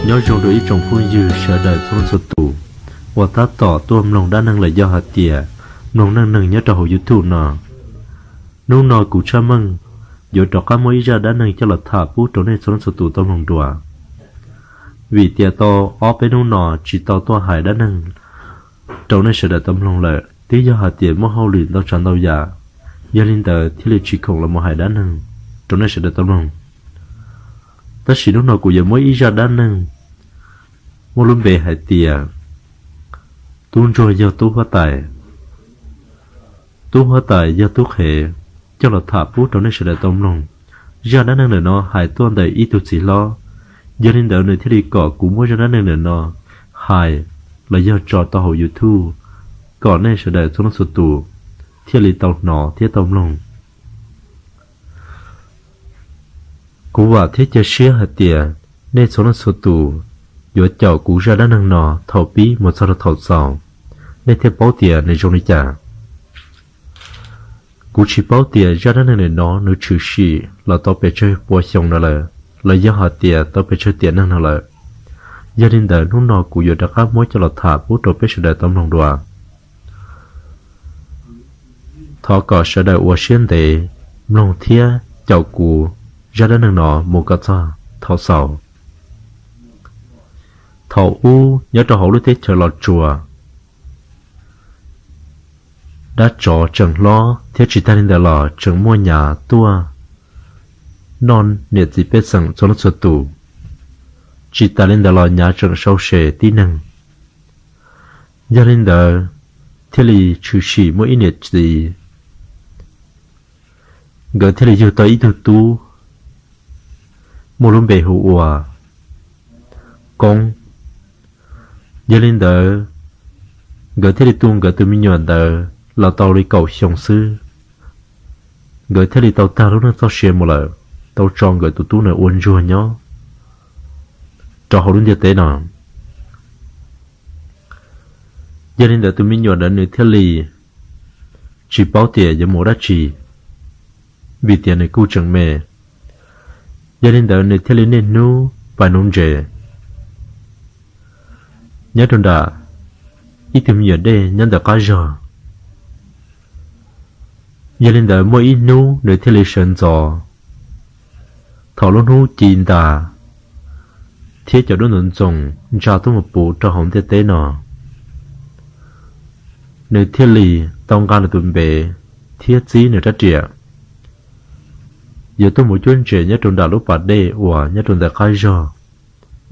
Nyob zoo rau ib tsoom phooj ywg sawv daws txhua leej txhua tus uas tab tom tuaj mloog dab neeg los yog hais tias mloog neej neeg nyob rau hauv YouTube no. Hnub no kuv Tshaj Meej yuav rov qab muab ib zaj dab neeg coj los tham pub rau nej txhua leej txhua tus tau mloog dua. Vim tias tau ob peb hnub no tsis tau tuaj hais dab neeg rau nej sawv daws tau mloog lawm, twb yog hais tias muaj hauj lwm ntau tsav ntau yam, yog li ntawd thiaj li tsis khoom los mus hais dab neeg rau nej sawv daws tau mloog. Tab sis hnub no kuv yuav muab ib zaj dab neeg muaj lub npe hais tias Tub Ntsuag yog Tub Huab Tais, Tub Huab Tais yog Tub Qhev coj los tham pub rau nej sawv daws tau mloog. Zaj dab neeg ntawm no hais tuaj ntawm ib tug txiv hlob, yog li ntawd nws thiaj li kom kuv muab zaj dab neeg ntawm no hais los yog tso tau hauv YouTube kom nej sawv daws txhua leej txhua tus thiaj li tau hnov thiab tau mloog. Kuv vam thiab cia siab hais tias nej txhua leej txhua tus yuav caum kuv zaj dab neeg no thaum pib mus txog rau thaum xaus, nej thiaj paub tias nws zoo li cas. Kuv tsis paub tias zaj dab neeg ntawm no nws tshwm sim los tau pes tsawg pua xyoo no lawm, los yog hais tias tau pes tsawg tiam neeg no lawm. Yog li ntawd hnub no kuv yuav rov qab muab coj los tham pub rau peb sawv daws tau mloog dua. Thov kom sawv daws ua siab ntev mloog thiab caum kuv zaj dab neeg no mus kom txog thaum xaus. Thaum ub nyob rau hauv lub teb chaws Los Tsuas, dab tsov tseem hlob thiab tsis tag li ntawd los tseem muaj nyav tuaj noj niam txiv pej xeem txhua leej txhua tus. Tsis tas li ntawd los nyav tseem sau se tib neeg. Yog li ntawd thiaj li tshwm sim muaj ib niam txiv, nkawd thiaj li yug tau ib tug tub muaj lub npe hu ua Koob. Yog li ntawd nkawd thiaj li tu nkawd tus me nyuam ntawd los tau li kaum xyoo xwb, nkawd thiaj li tau tag lub neej txoj sia mus lawm, tau tso nkawd tus tub ntawd ua ntsuag nyob rau hauv lub ntiaj teb no. Yog li ntawd tus me nyuam ntawd nws thiaj li tsis paub tias yuav mus dab tsi, vim tias nws kuj tseem me. Yog li ntawd nws thiaj li niaj hnub pais nuv ntses nyob rau nram ib tug me nyuam dej nyob ntawm qab zog. Yog li ntawd muaj ib hnub nws thiaj li sawv ntxov, thaum lub hnub ci ntas thiab cov duab ntxoov ntxoo ntsa tuaj mus puv rau hauv ntiaj teb no, nws thiaj li tau nqa nws tus npev thiab txib nws rab riam yuav tuaj mus cuab ntses nyob rau nram lub pas dej uas nyob rau ntawm qab zog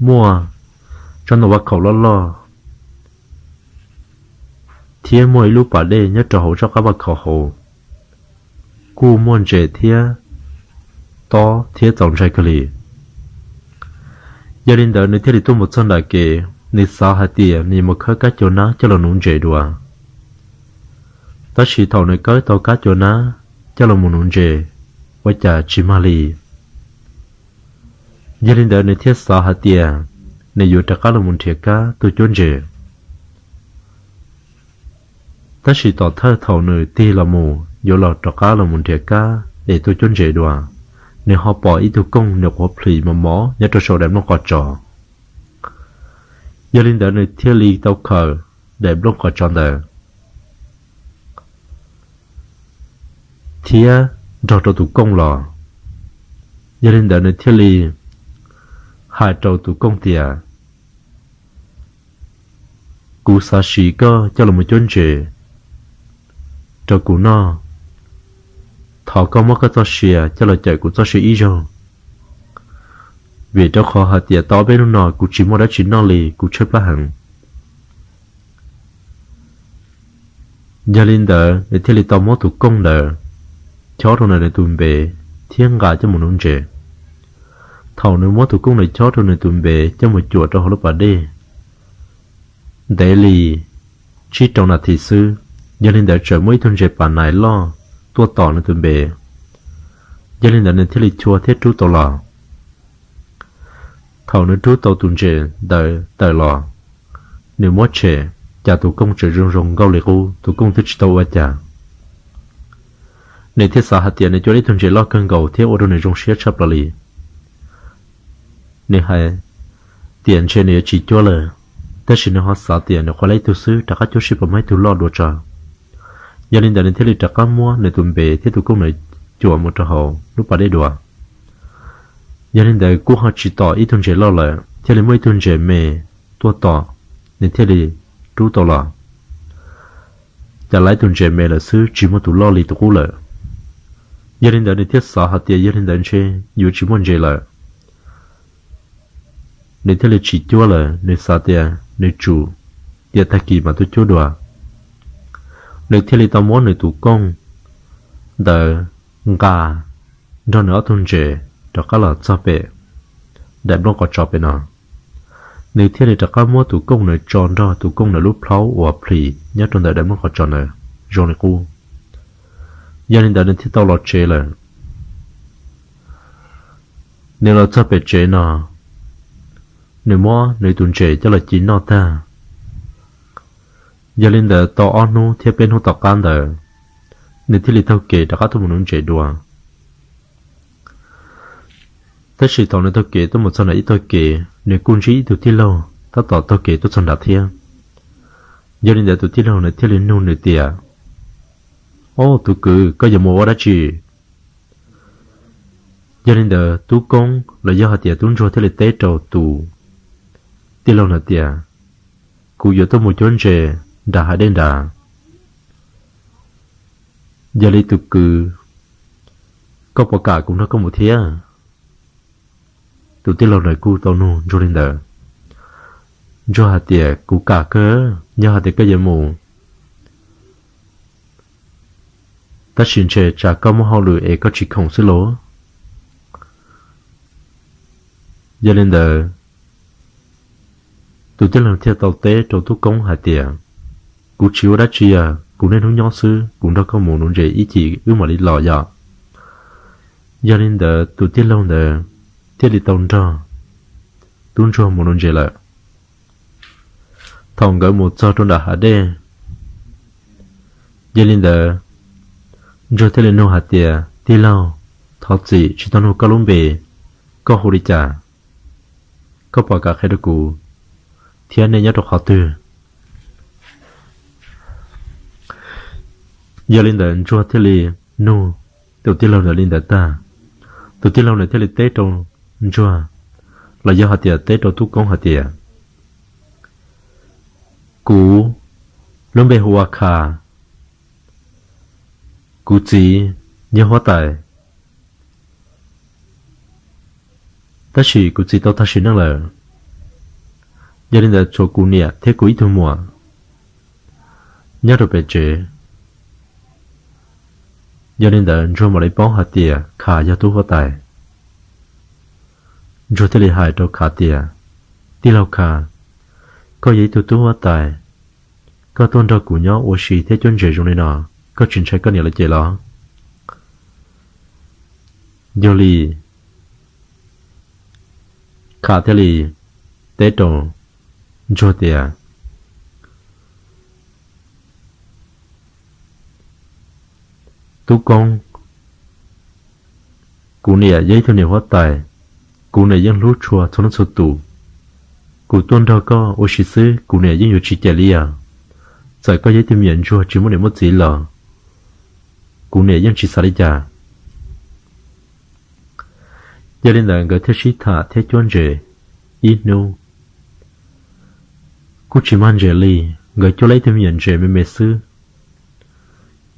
muaj tsob ntoo vaj khaum loj loj thiab muaj ib lub pas dej nyob rau hauv tsob qab vaj khaum hauv kuj muaj ntses thiab tob thiab txaus ntshai kawg li. Yog li ntawd nws thiaj li tuaj mus txog nram kev, nws xav hais tias nws yuav mus khawb kab cua nab coj los nuv ntses dua. Tab sis thaum nws khawb tau kab cua nab coj los mus nuv ntses, ua cas tsis mag li. Yog li ntawd nws thiaj xav hais tias nws yuav rov qab los mus nrhiav kab tuaj cuab ntses. Tab sis tom thawj thaum nws tig los mus yuav los rov qab los mus nrhiav kab es tuaj cuab ntses dua, nws ho pom ib tug kooj nyuam qhuav plhis mos mos nyob rau saum daim nplooj qos tsov. Yog li ntawd nws thiaj li tau khaws daim nplooj qos tsov ntawd thiab nrog rau tus kooj los. Yog li ntawd nws thiaj li hais rau tus kooj tias, kuv xav siv koj coj los mus cuab ntses rau kuv noj. Thov koj muab koj txoj sia coj los cawm kuv txoj sia ib zaug, vim rau qhov hais tias tau ob peb hnub no kuv tsis muaj dab tsi noj li, kuv tshaib plab heev. Yog li ntawd nws thiaj li tau muab tus kooj ntawd chob rau nws tus npev thiab nqa coj mus nuv ntses. Thaum nws muab tus kooj ntawd chob rau nws tus npev coj mus cuam rau hauv lub pas dej, ntev li tsib rau nas this xwb, yog li ntawd txawm muaj ib tug ntses pas nais loj tuaj tom nws tus npev. Yog li ntawd nws thiaj li chua thiab rub tau los. Thaum nws rub tau tus ntses ntawd tawm los, nws muab tshem, cas tus kooj tseem zoo zoo nkauj li qub, tus kooj twb tsis tau ua cas. Nws thiaj xav hais tias nws cua ib tug ntses loj kawg nkaus thiab ua rau nws zoo siab tshaj plaws li. Nws hais, tias ntshe nws yuav tsis cuab lawm, tab sis nws ho xav tias nws qhuav laib ib tug xwb, rov qab cuab seb puas muaj ib tug loj dua tso. Yog li ntawd nws thiaj li rov qab muab nws tus npe thiab tus koob ntawd cuam mus rau hauv lub pas dej dua. Yog li ntawd kuj ho tsis tom ib tug ntses loj lawm, thiaj li muaj ib tug ntses me tuaj tom, nws thiaj li rub tau los. Cas laib tus ntses me lawm xwb, tsis muaj tus loj li tus qub lawm. Yog li ntawd nws thiaj xav hais tias yog li ntawd ntshe yuav tsis muaj ntses lawm. Nws thiaj li tsis cuab lawm, nws xav tias nws tsum tias tag kis mam tuaj cuab dua. Nws thiaj li tau muab nws tus koob ntawd nqa nrog nws ob tug ntses rov qab los txog pem daim nplooj qos tsov pem no. Nws thiaj li rov qab muab tus koob ntawd tso nrog tus koob ntawd lub plhaub uas plhis nyob rau ntawm daim nplooj qos tsov ntawd zoo li qub. Yog li ntawd nws thiaj tau los tsev lawm. Nws los txog pem tsev no, nws muab nws tus ntses coj los ci noj tag. Yog li ntawd tau ob hnub thiab peb hnub tom qab ntawd, nws thiaj li taug kev rov qab tuaj mus nuv ntses dua. Tab sis thaum nws taug kev tuaj mus txog nram ib tog kev, nws kuj ntsib ib tug tij laug tab tom taug kev tuaj txog nrad thiab. Yog li ntawd tus tij laug ntawd thiaj li nug nws tias, Au, tus kwv, koj yuav mus ua dab tsi? Yog li ntawd tub koob los yog hais tias tub ntsuag thiaj li teb rau tus tij laug ntawd tias, Kuv yuav tuaj mus cuab ntses nram hav dej nrad. Yog li tus kwv, koj puas kam kuv nrog koj mus thiab? Tus tij laug ntawd kuj tau nug ntsuag li ntawd. Ntsuag hais tias, Kuv kam kawg, yog hais tias koj yuav mus, tab sis ntshe tsam koj muaj hauj lwm es koj tsis khoom xwb lauj. Yog li ntawd, tus tij laug thiaj tau teb rau tub koob hais tias, Kuv tsis ua dab tsi, kuv niaj hnub nyob xwb, kuv nrog koj mus nuv ntses ib chim wb mam li los yom. Yog li ntawd tus tij laug ntawd thiaj li tau nrog tub ntsuag mus nuv ntses lawm. Thaum nkawd mus txog rau nram hav dej, yog li ntawd ntsuag thiaj li nug hais tias, Tij laug, thov txim tsis tau nug koj lub npe, koj hu li cas? Koj puas kam qhia rau kuv thiab nej nyob rau qhov twg? Yog li ntawd ntsuag thiaj li nug tus tij laug ntawd li ntawd tag, tus tij laug ntawd thiaj li teb rau ntsuag, los yog hais tias teb rau tub koob hais tias, Kuv lub npe hu ua Kha, kuv txiv yog huab tais, tab sis kuv txiv tau tag sim neej lawm. Yog li ntawd tshuav kuv niam thiab kuv ib tug muam nyob rau pem tsev. Yog li ntawd ntsuag mam li paub hais tias Kha yog tub huab tais. Ntsuag thiaj li hais rau Kha tias, Tij laug Kha, koj yog ib tug tub huab tais, koj tuaj nrog kuv nyob ua si thiab cuab ntses zoo li no, koj tsis ntshai koj niam lawv cem los? Yog li Kha thiaj li teb rau ntsuag tias, Tub koob, kuv niam yog ib tug niam huab tais, kuv niam yeej hlub tshua txhua leej txhua tus. Kuv tuaj nrog koj ua si xwb kuv niam yeej yuav tsis cem li os. Txawm koj yog ib tug me nyuam ntsuag tsis muaj niam muaj txiv los kuv niam yeej tsis xav li cas. Yog li ntawd nkawd thiaj sib tham thiab cuab ntses ib hnub, kuj tsis mag ntses li, nkawd cuab lawv ib tug me nyuam ntses me me xwb.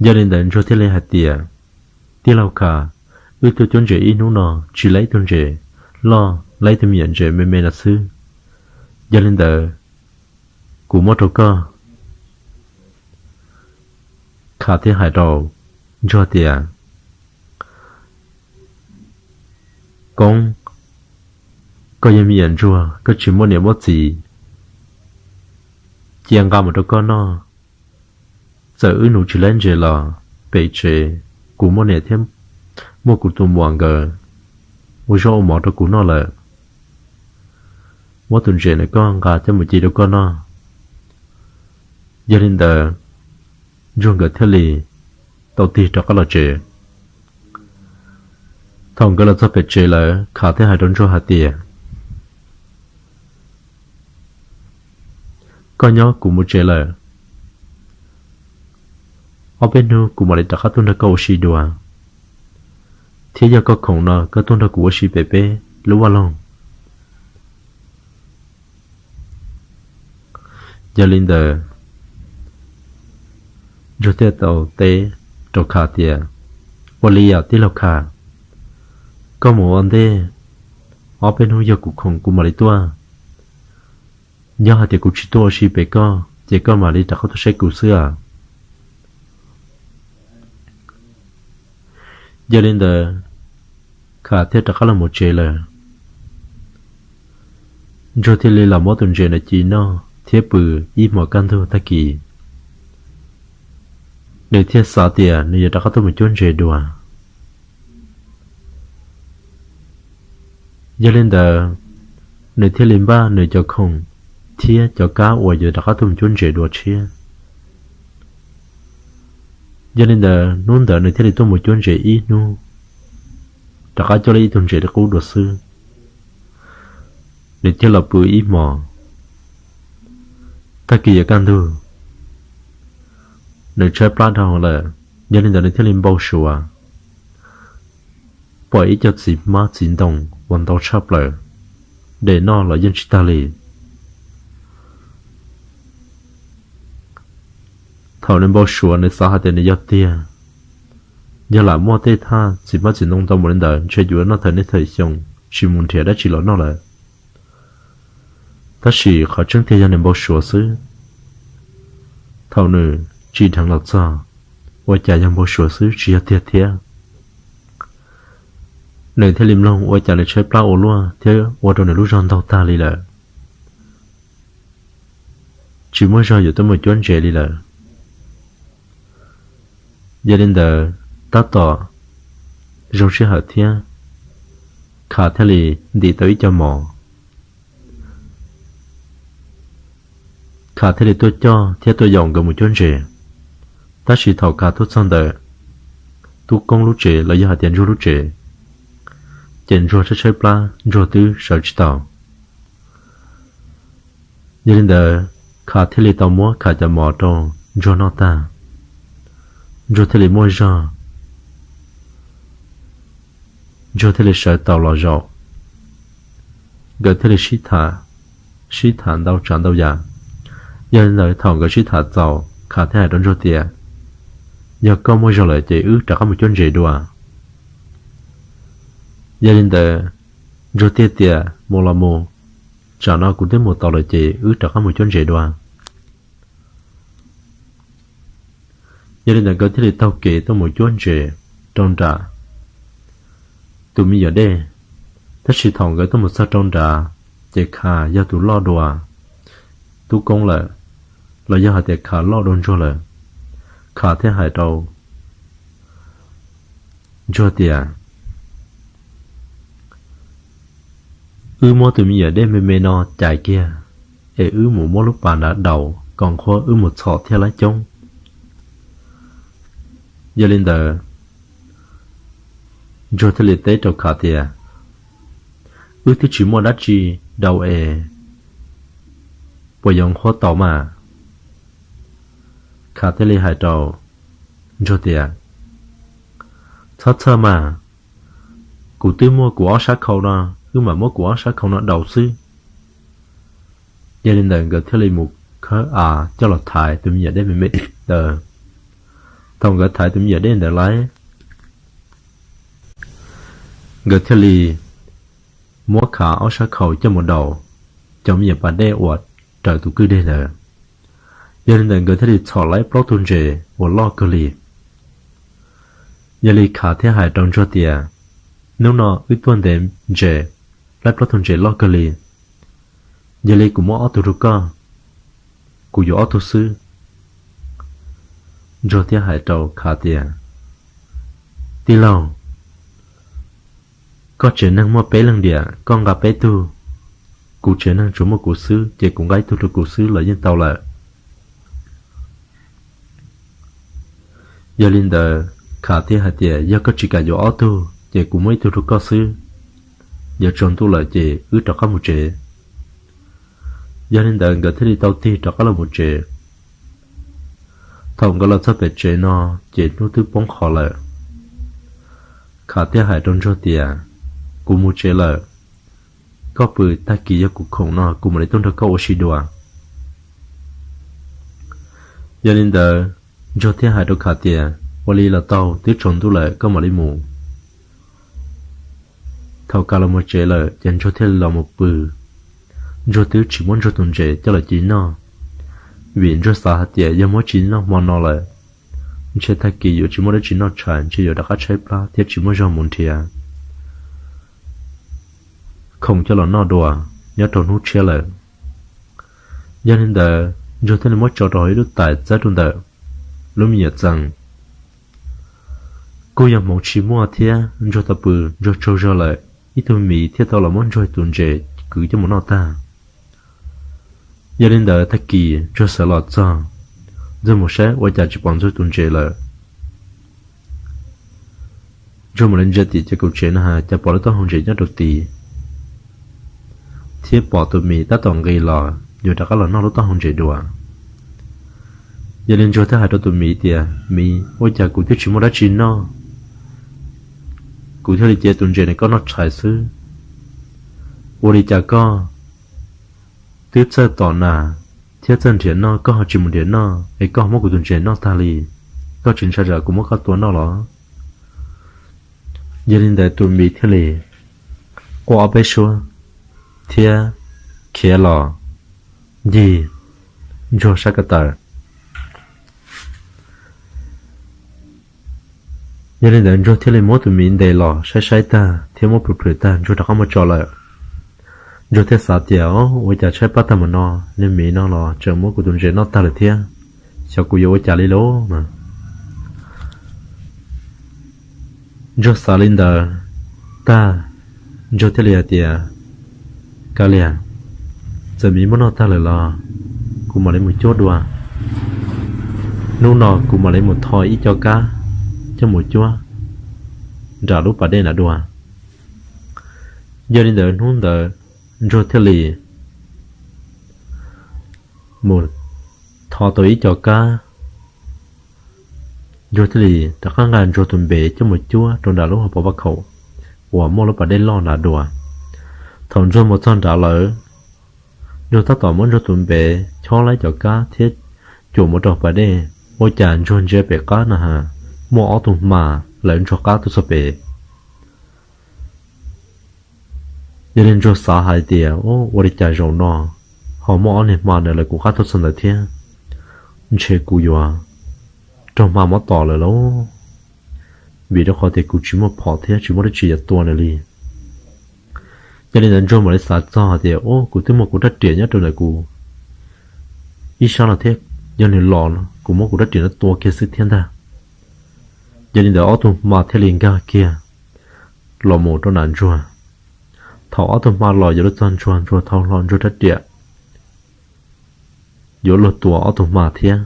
Yog li ntawd ntsuag thiaj li hais tias, Tij laug Kha, wb tuaj cuab ntses ib hnub no tsis lawv ib tug ntses loj, lawv ib tug me nyuam ntses me me no xwb. Yog li ntawd kuv muab rau koj. Kha thiaj hais rau ntsuag tias, Koob, koj yog me nyuam ntsuag, koj tsis muaj niam muaj txiv, cia nqa mus rau koj noj. Txawm wb nuv tsis lawv ntses los pem tsev kuv muaj niam thiab muaj kuv tus muam nkawd ua zaub ua mov rau kuv noj lawm. Muab tus ntses ntawm koj nqa coj mus ci rau koj noj. Yog li ntawd, ntsuag nkawd thiaj li tau tig rov qab los tsev. Thaum nkawd los txog pem tsev lawm, Kha thiaj hais rau ntsuag hais tias, Koj nyob kuv mus tsev lawm, ob peb hnub kuv mam li rov qab tuaj nrog koj ua si dua, thiab yog koj khoom no koj tuaj nrog kuv ua si pem peb lub vaj loog. Yog li ntawd, Ntsuag thiaj tau teb rau Kha tias, ua li os tij laug Kha, koj mus ua ntej, ob peb hnub yog kuv khoom kuv mam li tuaj. Yog hais tias kuv tsis tuaj ua si pem koj ces koj mam li rov qab tuaj saib kuv xwb os. Yog li ntawd, Kha thiaj rov qab los mus tsev lawm. Ntsuag thiaj li los muab tus ntses ntawd ci noj thiab pw ib hmos kaj ntug tag kis, nws thiaj xav tias nws yuav rov qab tuaj mus cuab ntses dua. Yog li ntawd, nws thiaj li npaj nws cov khoom thiab cov kab uas yuav rov qab tuaj mus cuab ntses dua tshiab. Yog li ntawd, hnub ntawd nws thiaj li tuaj mus cuab ntses ib hnub, rov qab coj li ib tug ntses li qub dua xwb. Nws thiaj los pw ib hmos, tag kis yuav kaj ntug, nws tshaib plab dhau lawm. Yog li ntawd nws thiaj li npau suav pom ib co txiv hmab txiv ntoo uas ntau tshaj plaws, de noj los yeej tsis tag li. Thaum nws npau suav nws xav hais tias nws yog tiag, yog lam muaj tej thaj txiv hmab txiv ntoo ntau npaum li ntawd ntshe yuav noj thawm niaj thawm xyoo, tsis mus nrhiav dab tsi los noj lawm. Tab sis qhov tseeb tiag yog nws npau suav xwb. Thaum nws tsim dheev los txog, ua cas yog npau suav xwb tsis yog tiag thiab. Nws thiaj li mloog ua cas nws tshaib plab ua luaj thiab ua rau nws lub zog ntaug tag li lawm, tsis muaj zog yuav tuaj mus cuab ntses li lawm. Yog li ntawd, tab tom zoo sij hawm thiab, Kha thiaj li ntim tau ib co mov. Kha thiaj li tuaj coj thiab tuaj yaum nkawd mus cuab ntses. Tab sis thaum Kha tuaj txog ntawm Tub Koob lub tsev los yog hais tias Ntsuag lub tsev, ces Ntsuag tshaib tshaib plab, Ntsuag twb sawv tsis tau. Yog li ntawd, Kha thiaj li tau muab Kha cov mov rau Ntsuag noj tag, Ntsuag thiaj li muaj zog, Ntsuag thiaj li sawv tau los zaum. Nkawd thiaj li sib tham, sib tham ntau tsav ntau yam. Yog li ntawd, thaum nkawd sib tham txaus, Kha thiaj hais rau Ntsuag tias, yog koj muaj zog lawm ces wb rov qab mus cuab ntses dua. Yog li ntawd, Ntsuag thiaj tias, mus los mus, tsam no kuv twb mus tau lawm ces wb rov qab mus cuab ntses dua. Yog li ntawd nkawd thiaj li taug kev tuaj mus cuab ntses rau nram tus me nyuam dej. Tab sis thaum nkawd tuaj mus txog rau nrad, ces Kha yog tus loj dua Tub Koob lawm, los yog hais tias Kha loj dua Ntsuag lawm. Kha thiaj hais rau Ntsuag tias, wb muab tus me nyuam dej me me no cais kiag, es wb mus muab lub pas nrad daus kom nqhuab wb mus txhom thiaj laib coob. Yog li ntawd, Ntsuag thiaj li teb rau Kha tias, wb twb tsis muaj dab tsi daus es puas yuav nqhuab tau mas? Kha thiaj li hais rau Ntsuag tias, txhob txhawj mas, kuv twb muaj kuv ob sab khau no, wb mam muab kuv ob sab khau no daus xwb. Yog li ntawd nkawd thiaj li mus khawb av coj los thaiv tus me nyuam dej me me ntawd. Thaum nkawd thaiv tus me nyuam dej ntawd lawm, nkawd thiaj li muab Kha ob sab khau coj mus daus cov me nyuam pas dej uas raws tus kwj deg ntawd. Yog li ntawd nkawd thiaj li txhom laib plaub tug ntses uas loj kawg li. Yog li Kha thiaj hais rau Ntsuag tias, hnub no wb tuaj ntes ntses laib plaub tug ntses loj kawg li, yog li kuv muab ob tug rau koj, kuv yuav ob tug xwb. Ntsuag thiaj hais rau Kha tias, tij laug, koj tsev neeg muaj peb leej diam, koj nqa peb tug, kuv tsev neeg tsuas muaj kuv xwb ces kuv nqa ib tug rau kuv xwb los yeej tau lawm. Yog li ntawd Kha thiaj hais tias, yog koj tsis kam yuav ob tug ces kuv muab ib tug rau koj xwb. Yuav tsaus ntuj lawm ces wb rov qab mus tsev. Yog li ntawd nkawd thiaj li tau tig rov qab los mus tsev. Thaum nkawd los txog pem tsev no, ces hnub twb poob qho lawm. Khav thiaj hais rau Ntsuag tias, Kuv mus tsev lawm, koj pw, tag kis yog kuv khoom no kuv mam li tuaj nrog koj ua si dua. Yog li ntawd, Ntsuag thiaj hais rau Khav tias, Ua li los tau, twb tsaus ntuj lawm, koj mam li mus. Thaum Khav los mus tsev lawm ces Ntsuag thiaj li los mus pw. Ntsuag twb tsis muab Ntsuag tus ntses coj los ci noj, vim Ntsuag xav hais tias yog muab ci noj hmo no lawm, ntshe tag kis yuav tsis muaj dab tsi noj tshais, ntshe yuav rov qab tshaib plab thiab tsis muaj zog mus nrhiav khoom coj los noj dua nyob rau hnub tshiab lawm. Yog li ntawd, Ntsuag thiaj li muab tso rau hauv ib lub tais txawb rau ntawm lub me nyuam txee. Kuj yog hmoov tsis muaj thiab, Ntsuag tau pw, Ntsuag tsaug zog lawm, ib tug miv thiaj tau los muab Ntsuag tus ntses kwv coj mus noj tag. Yog li ntawd, tag kis Ntsuag sawv los txog, Ntsuag mus saib ua cas tsis pom Ntsuag tus ntses lawm. Ntsuag mam li ntsia tim cov kaum tsev no, cas pom lub taub hau ntses nyob rau tid, thiab pom tus miv tab tom nqis los yuav rov qab los noj lub taub hau ntses dua. Yog li Ntsuag thiaj hais rau tus miv tias, Miv, ua cas kuv twb tsis muaj dab tsi noj, kuv thiaj li cia tus ntses no koj noj tshais xwb. Ua li cas koj twb txawj tom nas thiab txawj nrhiav noj, koj ho tsis mus nrhiav noj es koj ho muab kuv tus ntses noj tag li? Koj tsis ntshai tsam kuv muab koj tua noj los? Yog li ntawd, tus miv thiaj li quaj ob peb suab thiab khiav los ncig Ntsuag sab ko taw. Yog li ntawd, Ntsuag thiaj li muab tus miv ntes los saib saib tag thiab muab plhws plhws tag, Ntsuag rov qab muab tso lawm. Ntsuag thiaj xav tias, Ua cas tshaib plab tag mus no, niag miv no los tseem muab kuv tus ntses noj tag lawm thiab, xyov kuv yuav ua cas li lauj. Ntsuag xav li ntawd tag, Ntsuag thiaj li hais tias, Kav liam, txawm miv muab noj tag lawm los kuv mam li mus cuab dua. Hnub no kuv mam li mus tho ib co kab coj mus cuab nram lub pas dej na dua. Yog li ntawd, hnub ntawd Ntsuag thiaj li mus tho tau ib co kab. Ntsuag thiaj li rov qab nqa Ntsuag tus npe coj mus cuab rau nram lub hauv paus vaj khaum uas muaj lub pas dej loj na dua. Thaum Ntsuag mus txog nrad lawm, Ntsuag tab tom muab Ntsuag tus npe chob lawm cov kab thiab cuam mus rau pas dej, ua cas Ntsuag ntsia pem qab na has, muaj ob tug hma lawv ntsuag qab tuaj txog pem. Yog li Ntsuag xav hais tias, Ua li cas zaum no ho muaj ob niag hma ntawd lawv kuv qab tuaj txog ntawd thiab? Ntshe kuv yuav raug hma muab tom lawm lauj, vim rau qhov tias kuv tsis muaj phom thiab tsis muaj dab tsi yuav tua nws li. Yog li ntawd, Ntsuag mam li xav txog hais tias, Ua, kuv twb muaj kuv rab riam nyob rau ntawm kuv ib sab no thiab, yog nws los no kuv muab kuv rab riam no tua kiag xwb thiab ntag. Yog li ntawd, ob tug hma thiaj li nkag kiag los mus rau nram Ntsuag. Thaum ob tug hma los yuav luag txog Ntsuag, Ntsuag thau hlo Ntsuag rab riam yuav luag tua ob tug hma thiab.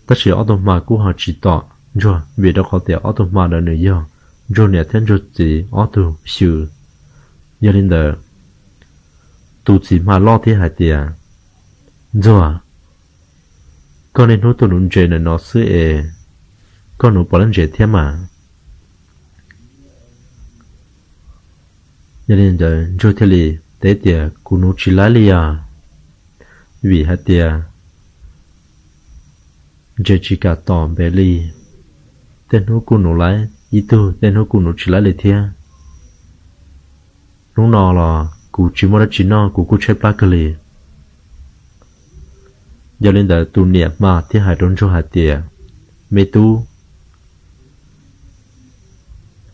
Tab sis ob tug hma kuj ho tsis tom Ntsuag, vim rau qhov tias ob tug hma ntawd nws yog Ntsuag niam thiab Ntsuag txiv ob tug xyw. Yog li ntawd, tus txiv hma loj thiaj hais tias, Ntsuag, koj niaj hnub tuaj nuv ntses ntawm no xwb es koj nuv puas laib ntses thiab mas? Yog li ntawd, Ntsuag thiaj li teb tias, Kuv nuv tsis laib li os, vim hais tias ntses tsis kam tom npe li. Tej hnub kuj nuv laib ib tug, tej hnub kuj nuv tsis laib li thiab. Hnub no los kuv tsis muaj dab tsi noj, kuv kuj tshaib plab kawg li. Yog li ntawd, tus niam hma thiaj hais rau Ntsuag hais tias, Me tub,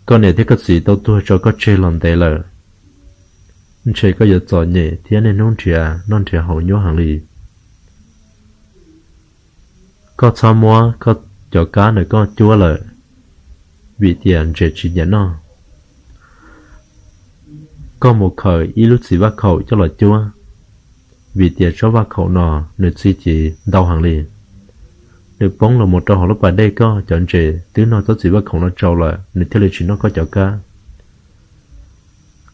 koj niam thiab koj txiv tau tuag tso koj tseg los ntev lawm, ntshe koj yuav txom nyem thiab niaj hnub nrhiav noj nrhiav haus nyuaj heev li. Koj txhob muab koj cov kab ntawm koj cuab lawm, vim tias ntses tsis nyiam noj. Koj mus khaws ib lub txiv vaj khaum coj los cuab, vim tias tsob vaj khaum no nws txi cev ntau heev li. Nws poob los mus rau hauv lub pas dej, koj cov ntses twb noj tsob txiv vaj khaum no tsau lawm, nws thiaj li tsis noj koj cov kab.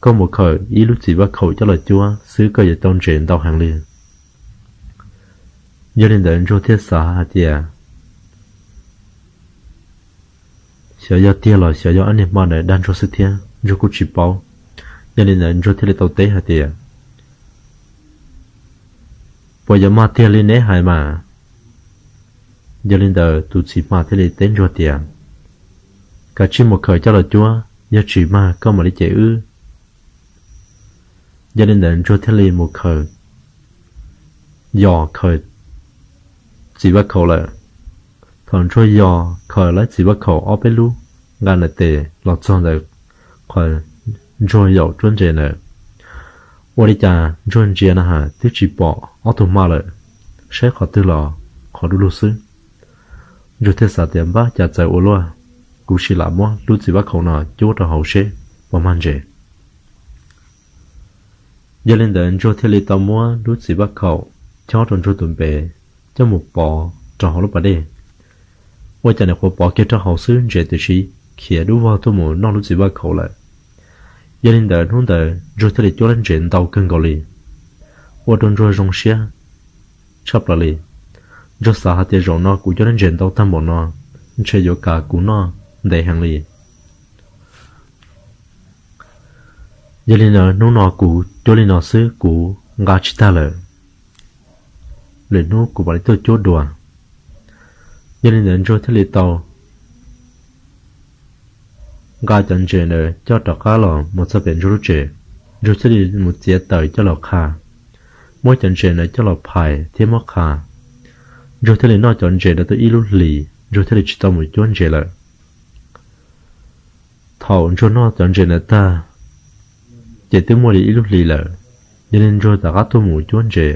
Koj mus khaws ib lub txiv vaj khaum coj los cuab xwb koj yuav tau ntses ntau heev li. Yog li ntawd Ntsuag thiaj xav hais tias xyov yog tiag los xyov yog ob niag hma ntawd dag Ntsuag xwb thiab, Ntsuag kuj tsis paub. Yog li ntawd Ntsuag thiaj li tau teb hais tias, puas yuav mag tiag li neb hais mas? Yog li ntawd tus txiv hma thiaj li teb Ntsuag tias, kav tsij mus khaws coj los cuab, yog tsis mag koj mam li cem wb. Yog li ntawd Ntsuag thiaj li mus khaws, yos khaws txiv vaj khaum lawm. Thaum Ntsuag yos khaws lawv txiv vaj khaum ob peb lub, nqa nws tes los txog ntawm qhov Ntsuag yaum cuab ntses ntawd, ua li cas Ntsuag ntsia na has twb tsis pom ob tug hma lawm, saib qhov twg los qhov du lug xwb. Ntsuag thiaj xav tias npab cas txawv ua luaj, kuv sim lam muab lub txiv vaj khaum no cuab rau hauv seb puas mag ntses. Yog li ntawd Ntsuag thiaj li tau muab lub txiv vaj khaum chob rau Ntsuag tus npe, coj mus pov rau hauv lub pas dej. Ua cas nim qhuav pov kiag rau hauv xwb ntses tiam sis khiav dub vog tuaj mus noj lub txiv vaj khaum lawm. Yog li ntawd hnub ntawd Ntsuag thiaj li cuab lub ntses ntau kawg nkaus li, ua rau Ntsuag zoo siab tshaj plaws li. Ntsuag xav hais tias zaum no kuv cuab lub ntses ntau tag npaum no, ntshe yuav kav kuv noj ntev heev li. Yog li ntawd hnub no kuv cuab li no xwb kuv nqa tsis tag lawm, lwm hnub kuv mam li tuaj cuab dua. Yog li ntawd Ntsuag thiaj li tau nqa cov ntses ntawd coj rov qab los mus txog pem Ntsuag lub tsev. Ntsuag thiaj li mus txiav taws coj los qha, muab cov ntses ntawd coj los phais thiab muab qha. Ntsuag thiaj li noj cov ntses ntawd tau ib lub hlis, Ntsuag thiaj li tsis tau mus cuab ntses lawm. Thaum Ntsuag noj cov ntses ntawd tag, ces twb muaj li ib lub hlis lawm. Yog li Ntsuag rov qab tuaj mus cuab ntses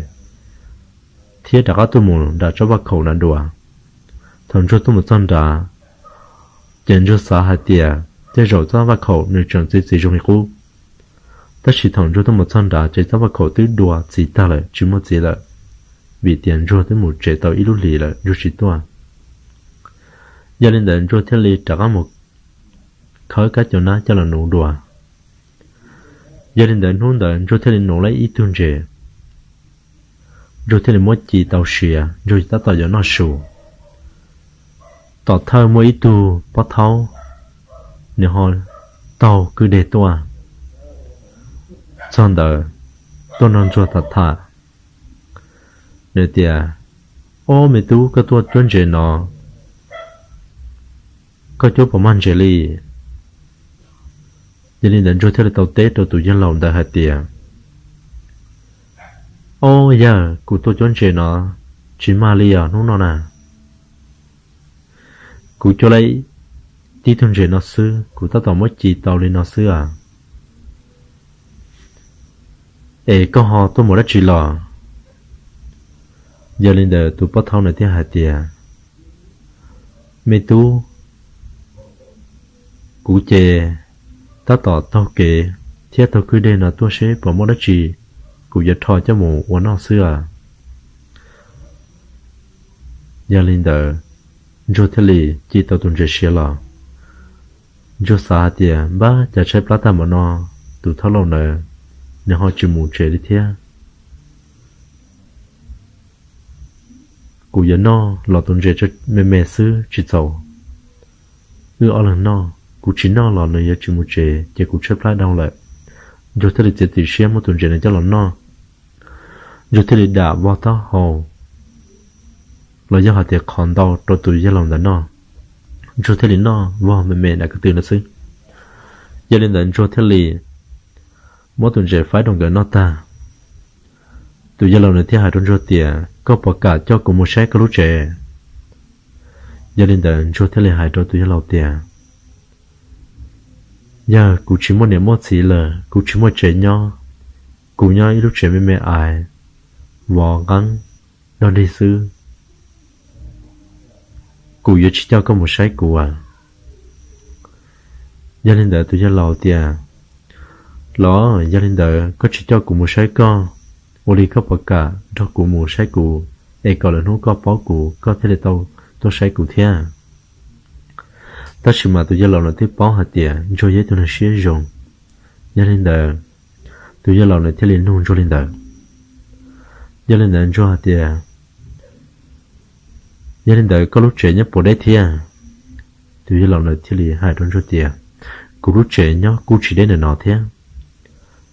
thiab rov qab tuaj mus nram tsob vaj khaum na dua. Thaum Ntsuag tuaj mus txog nrad, ces Ntsuag xav hais tias tej zaum tsob vaj khaum nws tseem txiv txiv zoo li qub. Tab sis thaum Ntsuag tuaj mus txog nrad ces tsob vaj khaum twb dua txiv tag lawm, tsis muaj txiv lawm, vim tias Ntsuag twb mus tsev tau ib lub hlis lawm Ntsuag tsis tuaj. Yog li ntawd Ntsuag thiaj li rov qab mus khawb kab cov nab coj los nuv dua. Yog li ntawd hnub ntawd Ntsuag thiaj li nuv lawm ib tug ntses. Ntsuag thiaj li muab ci tau siav, Ntsuag tab tom yuav noj su. Tom thawj muaj ib tug pob thaub, nws ho taug kwj deg tuaj txog ntawd, tuaj nrog Ntsuag tham tham. Nws tias, ob me tub, koj tuaj cuab ntses no, koj cuab puas mag ntses li? Yog li ntawd Ntsuag thiaj li tau teb rau tus yawg laus ntawd hais tias, ob yawg, kuv tuaj cuab ntses no tsis mag li os hnub no na. Kuv cuab lawm tib tug ntses no xwb, kuv tab tom muab ci tau li no xwb as. Es koj ho tuaj mus dab tsi los? Yog li ntawd tus pob thaub ntawd thiaj hais tias, me tub, kuv ces tab tom taug kev thiab taug kwj deg no tuaj seb puas muaj dab tsi, kuv yuav rho coj mus ua noj xwb as. Yog li ntawd Ntsuag thiaj li ci tau tus ntses siav los. Ntsuag xav hais tias npab cas tshaib plab tag npaum no, tus thaub laus ntawd nws ho tsis mus tsev li thiab. Kuv yuav noj los tus ntses me me xwb tsis txaus wb ob leeg noj, kuv tsis noj los nws yuav tsis mus tsev ces kuv tshaib plab dhau lawm. Ntsuag thiaj li txiav txim siab muab tus ntses no coj los noj. Ntsuag thiaj li dam vog taub hau los yog hais tias qhov ntau rau tus yawg laus ntawd noj. Ntsuag thiaj li noj vog me me dam ko tw no xwb. Yog li ntawd Ntsuag thiaj li muab tus ntses faib rau nkawd noj tag. Tus yawg laus nws thiaj hais rau Ntsuag tias, koj puas kam coj kuv mus saib koj lub tsev? Yog li ntawd Ntsuag thiaj li hais rau tus yawg laus tias, yawg, kuv tsis muaj niam muaj txiv lawm, kuv tsis muaj tsev nyob, kuv nyob ib lub tsev me me ais, vov nqeeb dog dig xwb. Kuv yuav tsis coj koj mus saib kuv as. Yog li ntawd tus yawg laus tias, los yog li ntawd koj tsis coj kuv mus saib koj, ua li koj puas kam nrog kuv mus saib kuv, es kom lwm hnub koj paub kuv koj thiaj li tau tuaj saib kuv thiab? Tab sis mas tus yawg laus nws twb paub hais tias Ntsuag yog ib tug neeg siab zoo. Yog li ntawd tus yawg laus nws thiaj li nug Ntsuag li ntawd. Yog li ntawd Ntsuag hais tias, Yog li ntawd koj lub tsev nyob puas deb thiab? Tus yawg laus ntawd thiaj li hais rau Ntsuag tias, Kuv lub tsev nyob kuj tsis deb ntawm no thiab,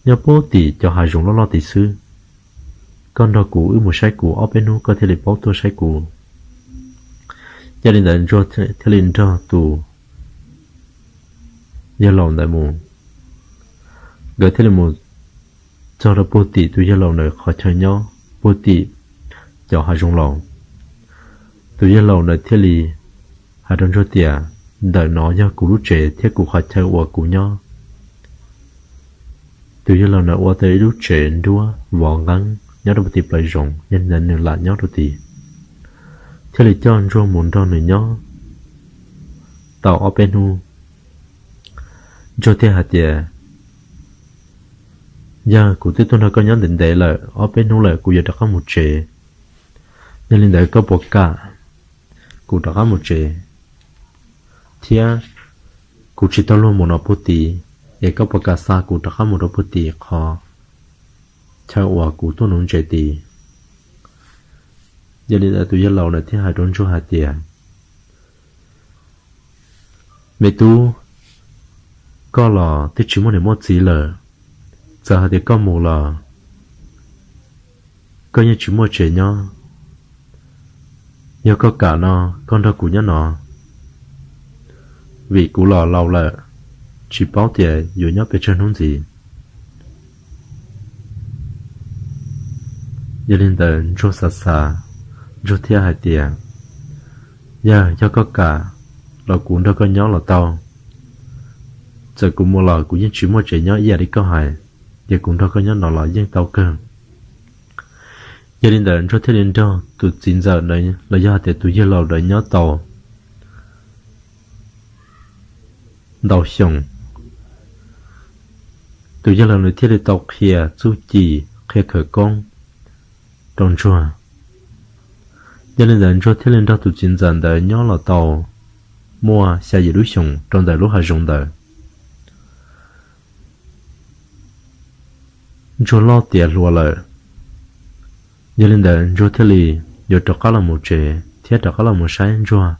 nyob puag tim cov hav zoov loj loj tim xwb. Koj nrog kuv wb mus saib kuv ob peb hnub koj thiaj li paub tuaj saib kuv. Yog li ntawd Ntsuag thiaj li nrog tus yawg laus ntawd mus. Nkawd thiaj li mus txog rau puag tim tus yawg laus ntawd qhov chaw nyob puag tim cov hav zoov laus. Tus yawg laus ntawd thiaj li hais rau Ntsuag tias, Ntawm no yog kuv lub tsev thiab kuv qhov chaw uas kuv nyob. Tus yawg laus ntawd ua tau ib lub tsev nruab vov nqeeb nyob rau puag tim plawv zoov, yog li ntawd nws lam nyob rau tid, thiaj li coj Ntsuag mus nrog nws nyob tau ob peb hnub. Ntsuag thiaj hais tias, Yawg, kuv twb tuaj nrog koj nyob ntev ntev lawm, ob peb hnub lawm, kuv yuav rov qab mus tsev. Yog li ntawd koj puas kam kuv rov qab mus tsev, thiab kuv tsis tau luag mus no puag tid, es koj puas kam xa kuv rov qab mus rau puag tim qhov chaw uas kuv tuaj nuv ntses tid? Yog li ntawd tus yawg laus ntawd thiaj hais rau Ntsuag hais tias, Me tub, koj los twb tsis muaj niam muaj txiv lawm, txawm hais tias koj mus los koj yeej tsis muaj tsev nyob. Yog koj kam no, koj nrog kuv nyob no, vim kuv los laus lawm, tsis paub tias yuav nyob pes tsawg hnub ntxiv. Yog li ntawd Ntsuag xav xav, Ntsuag thiaj hais tias, Yawg, yog koj kam los kuv nrog koj nyob los tau. Txawm kuv mus los kuv yeej tsis muaj tsev nyob ib yam li koj hais, ces kuv nrog koj nyob no los yeej tau kawg. Yog li ntawd Ntsuag thiaj li nrog tus txiv ntxawm ntawd los yog hais tias tus yawg laus ntawd nyob tau ntau xyoo. Tus yawg laus nws thiaj li tau qhia txuj ci, qhia khawv koob rau Ntsuag. Yog li ntawd Ntsuag thiaj li nrog tus txiv ntxawm ntawd nyob los tau muaj xya yim lub xyoos rau ntawm lub hav zoov ntawd. Ntsuag loj tiav hluas lawm, yog li ntawd Ntsuag thiaj li yuav rov qab los mus tsev thiab rov qab los mus saib Ntsuag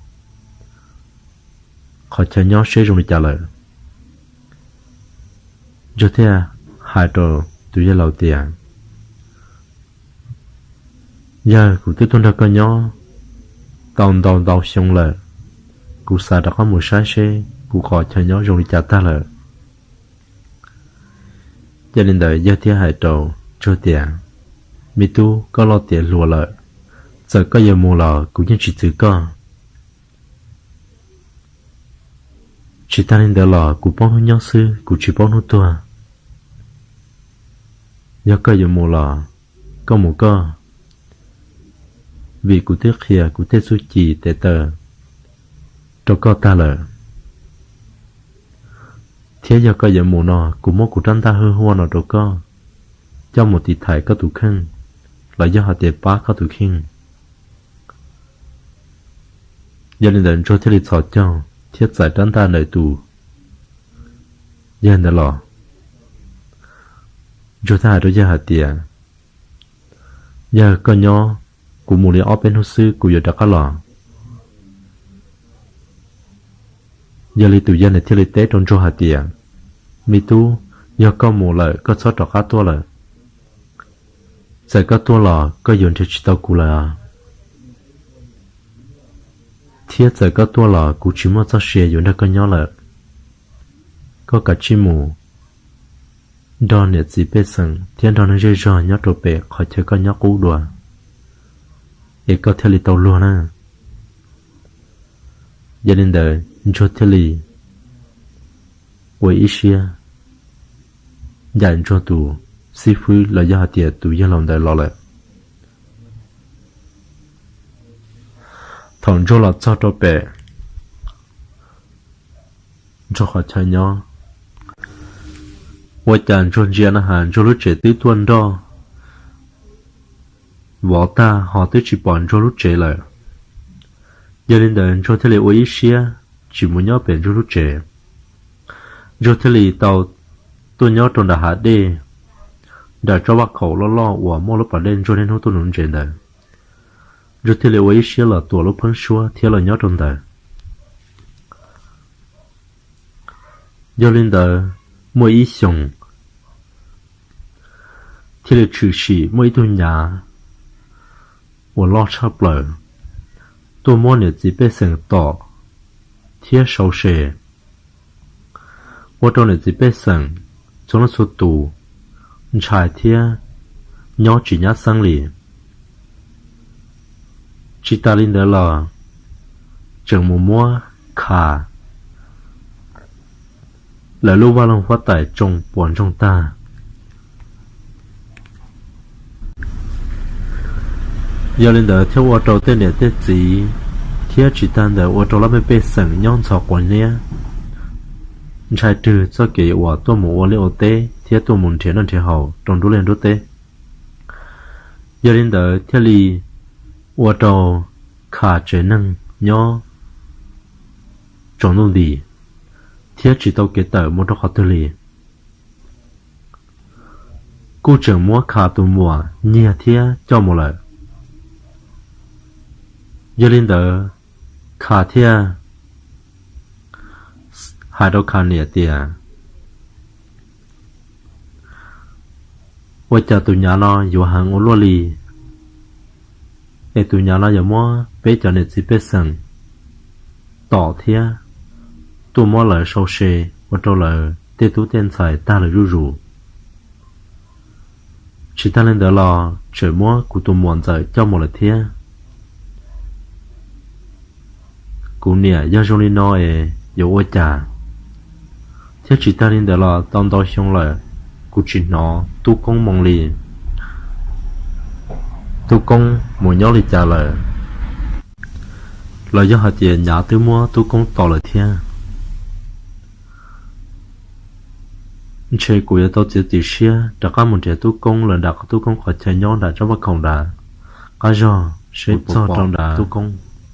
qhov chaw nyob seb zoo li cas lawm. Ntsuag thiaj hais rau tus yawg laus tias, Yawg, kuv twb tuaj nrog koj nyob tau ntau ntau xyoo lawm, kuv xav rov qab mus saib seb kuv qhov chaw nyob zoo li cas tag lawm. Yog li ntawd yawg thiaj hais rau Ntsuag tias, Me tub, koj loj tiav hluas lawm, txawm koj yuav mus los kuv yeej tsis txwv koj. Tsis tag li ntawd los kuv paub hnub nyob xwb, kuv tsis paub hnub tuag. Yog koj yuav mus los koj mus koj, vim kuv twb qhia kuv tej txuj ci tes taw rau koj tag lawm. Thiab yog koj yuav mus no, kuv muab kuv rab ntaj hwj huaj no rau koj, coj mus tiv thaiv koj tus kheej, los yog hais tias pab koj tus kheej. Yog li ntawd Ntsuag thiaj li txhos caug thiab txais rab ntaj ntawm tus yawg ntawd los. Ntsuag thiaj hais rau yawg hais tias, Yawg, koj nyob, kuv mus li ob peb hnub xwb kuv yuav rov qab los. Yog li tus yawg ntawd thiaj li teb rau Ntsuag hais tias, Me tub, yog koj mus lawm koj txhob rov qab tuaj lawm. Txawm koj tuaj los koj yuav nrhiav tsis tau kuv lawm. Thiab txawm koj tuaj los kuv tsis muaj txoj sia yuav nrog koj nyob lawm. Koj kav tsij mus nrog niam txiv pej xeem thiab nrog neeg zej zog nyob rau pem qhov chaw koj nyob qub dua, es koj thiaj li tau luag na. Yog li ntawd Ntsuag thiaj li ua ib siab ncaim Ntsuag tus xib fwb los yog hais tias tus yawg laus ntawd los lawm. Thaum Ntsuag los txog rau pem Ntsuag qhov chaw nyob, ua cas Ntsuag ntsia na has Ntsuag lub tsev twb tuaj nroj vov tag ho twb tsis pom Ntsuag lub tsev lawm. Yog li ntawd Ntsuag thiaj li ua ib siab tsis mus nyob pem Ntsuag lub tsev. Ntsuag thiaj li tau tuaj nyob rau nram hav dej, nram tsob vaj khaum loj loj uas muaj lub pas dej Ntsuag niaj hnub tuaj nuv ntses ntawd. Ntsuag thiaj li ua ib siab los tuam lub pheeb suab thiab los nyob rau ntawd. Yog li ntawd, muaj ib xyoos thiaj li tshwm sim muaj ib tug nyav uas loj tshaj plaws tuaj muab niam txiv pej xeem tom thiab sau se, ua rau niam txiv pej xeem txhua leej txhua tus ntshai thiab nyob tsis nyab xeeb li. Tsis tas li ntawd los tseem mus muab Khas lawv lub vaj loog huab tais tsoo puas ntsoog tag. Yog li ntawd thiaj ua rau tej niam tej txiv thiab tsis tas ntawd ua rau laj mej pej xeem nyob ntxhov quav niab ntshai rwg txoj kev uas tuaj mus ua liaj ua teb thiab tuaj mus nrhiav noj nrhiav haus rau nruab liaj nruab teb. Yog li ntawd thiaj li ua rau Khas tsev neeg nyob tsaus ntuj nti thiab tsis tau kev tawm mus rau qhov twg li. Kuj tseem muab Khas tus muam nyiag thiab coj mus lawm. Yog li ntawd, Khas thiaj hais rau Khas niam tias, ua cas tus nyav no yuav heev ua luaj li, es tus nyav no yuav muab peb cov niam txiv pej xeem tom thiab tuaj muab lawv sau se ua rau lawv tej tub tej ntxhais tag lawm zuj zus. Tsis tas li ntawd los tseem muab kuv tus muam ntxawm coj mus lawm thiab. Kuv niam, yog zoo li no es yuav ua cas? Thiab tsis tas li ntawd los tau ntau xyoo lawm, kuv tsis hnov Tub Koob moo li. Tub Koob mus nyob li cas lawm? Los yog hais tias nyav twb muab Tub Koob tom lawm thiab? Ntshe kuv yuav tau txiav txim siab rov qab mus nrhiav Tub Koob lawm nram Tub Koob qhov chaw nyob nram tsob vaj khaum nrad qab zog seb puas pom Tub Koob.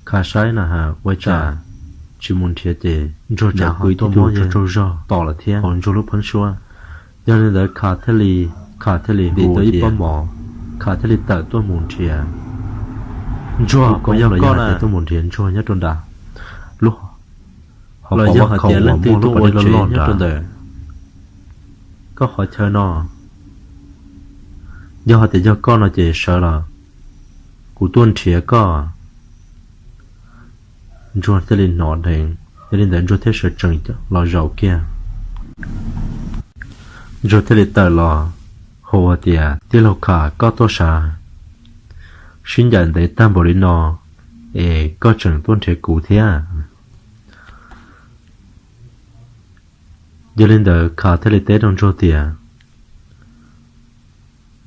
Khas saib na has ua cas tsis mus nrhiav ces Ntsuag tseem pw ib tug tsaug zog tom lawm thiab hauv Ntsuag lub pheeb suab. Yog li ntawd Khas thiaj li, Khas thiaj li ntim tau ib pob mov, Khas thiaj li tawm tuaj mus nrhiav. Ntsuag, kuv yog koj na. Tuaj mus nrhiav Ntsuag nyob rau nram lub hauv qhov vaj khaum uas muaj lub pas dej loj loj nrad. Koj qhov chaw no, yog hais tias yog koj no ces sawv los, kuv tuaj nrhiav koj. Ntsuag thiaj li hnov dheev, yog li ntawd Ntsuag thiaj sawv tsees los zaum kiag. Ntsuag thiaj li tawm los hu hais tias, tij laug Khas, koj tuaj sav, sib ncaim ntev tag npaum li no es koj tseem tuaj nrhiav kuv thiab? Yog li ntawd Khas thiaj li teb rau Ntsuag tias,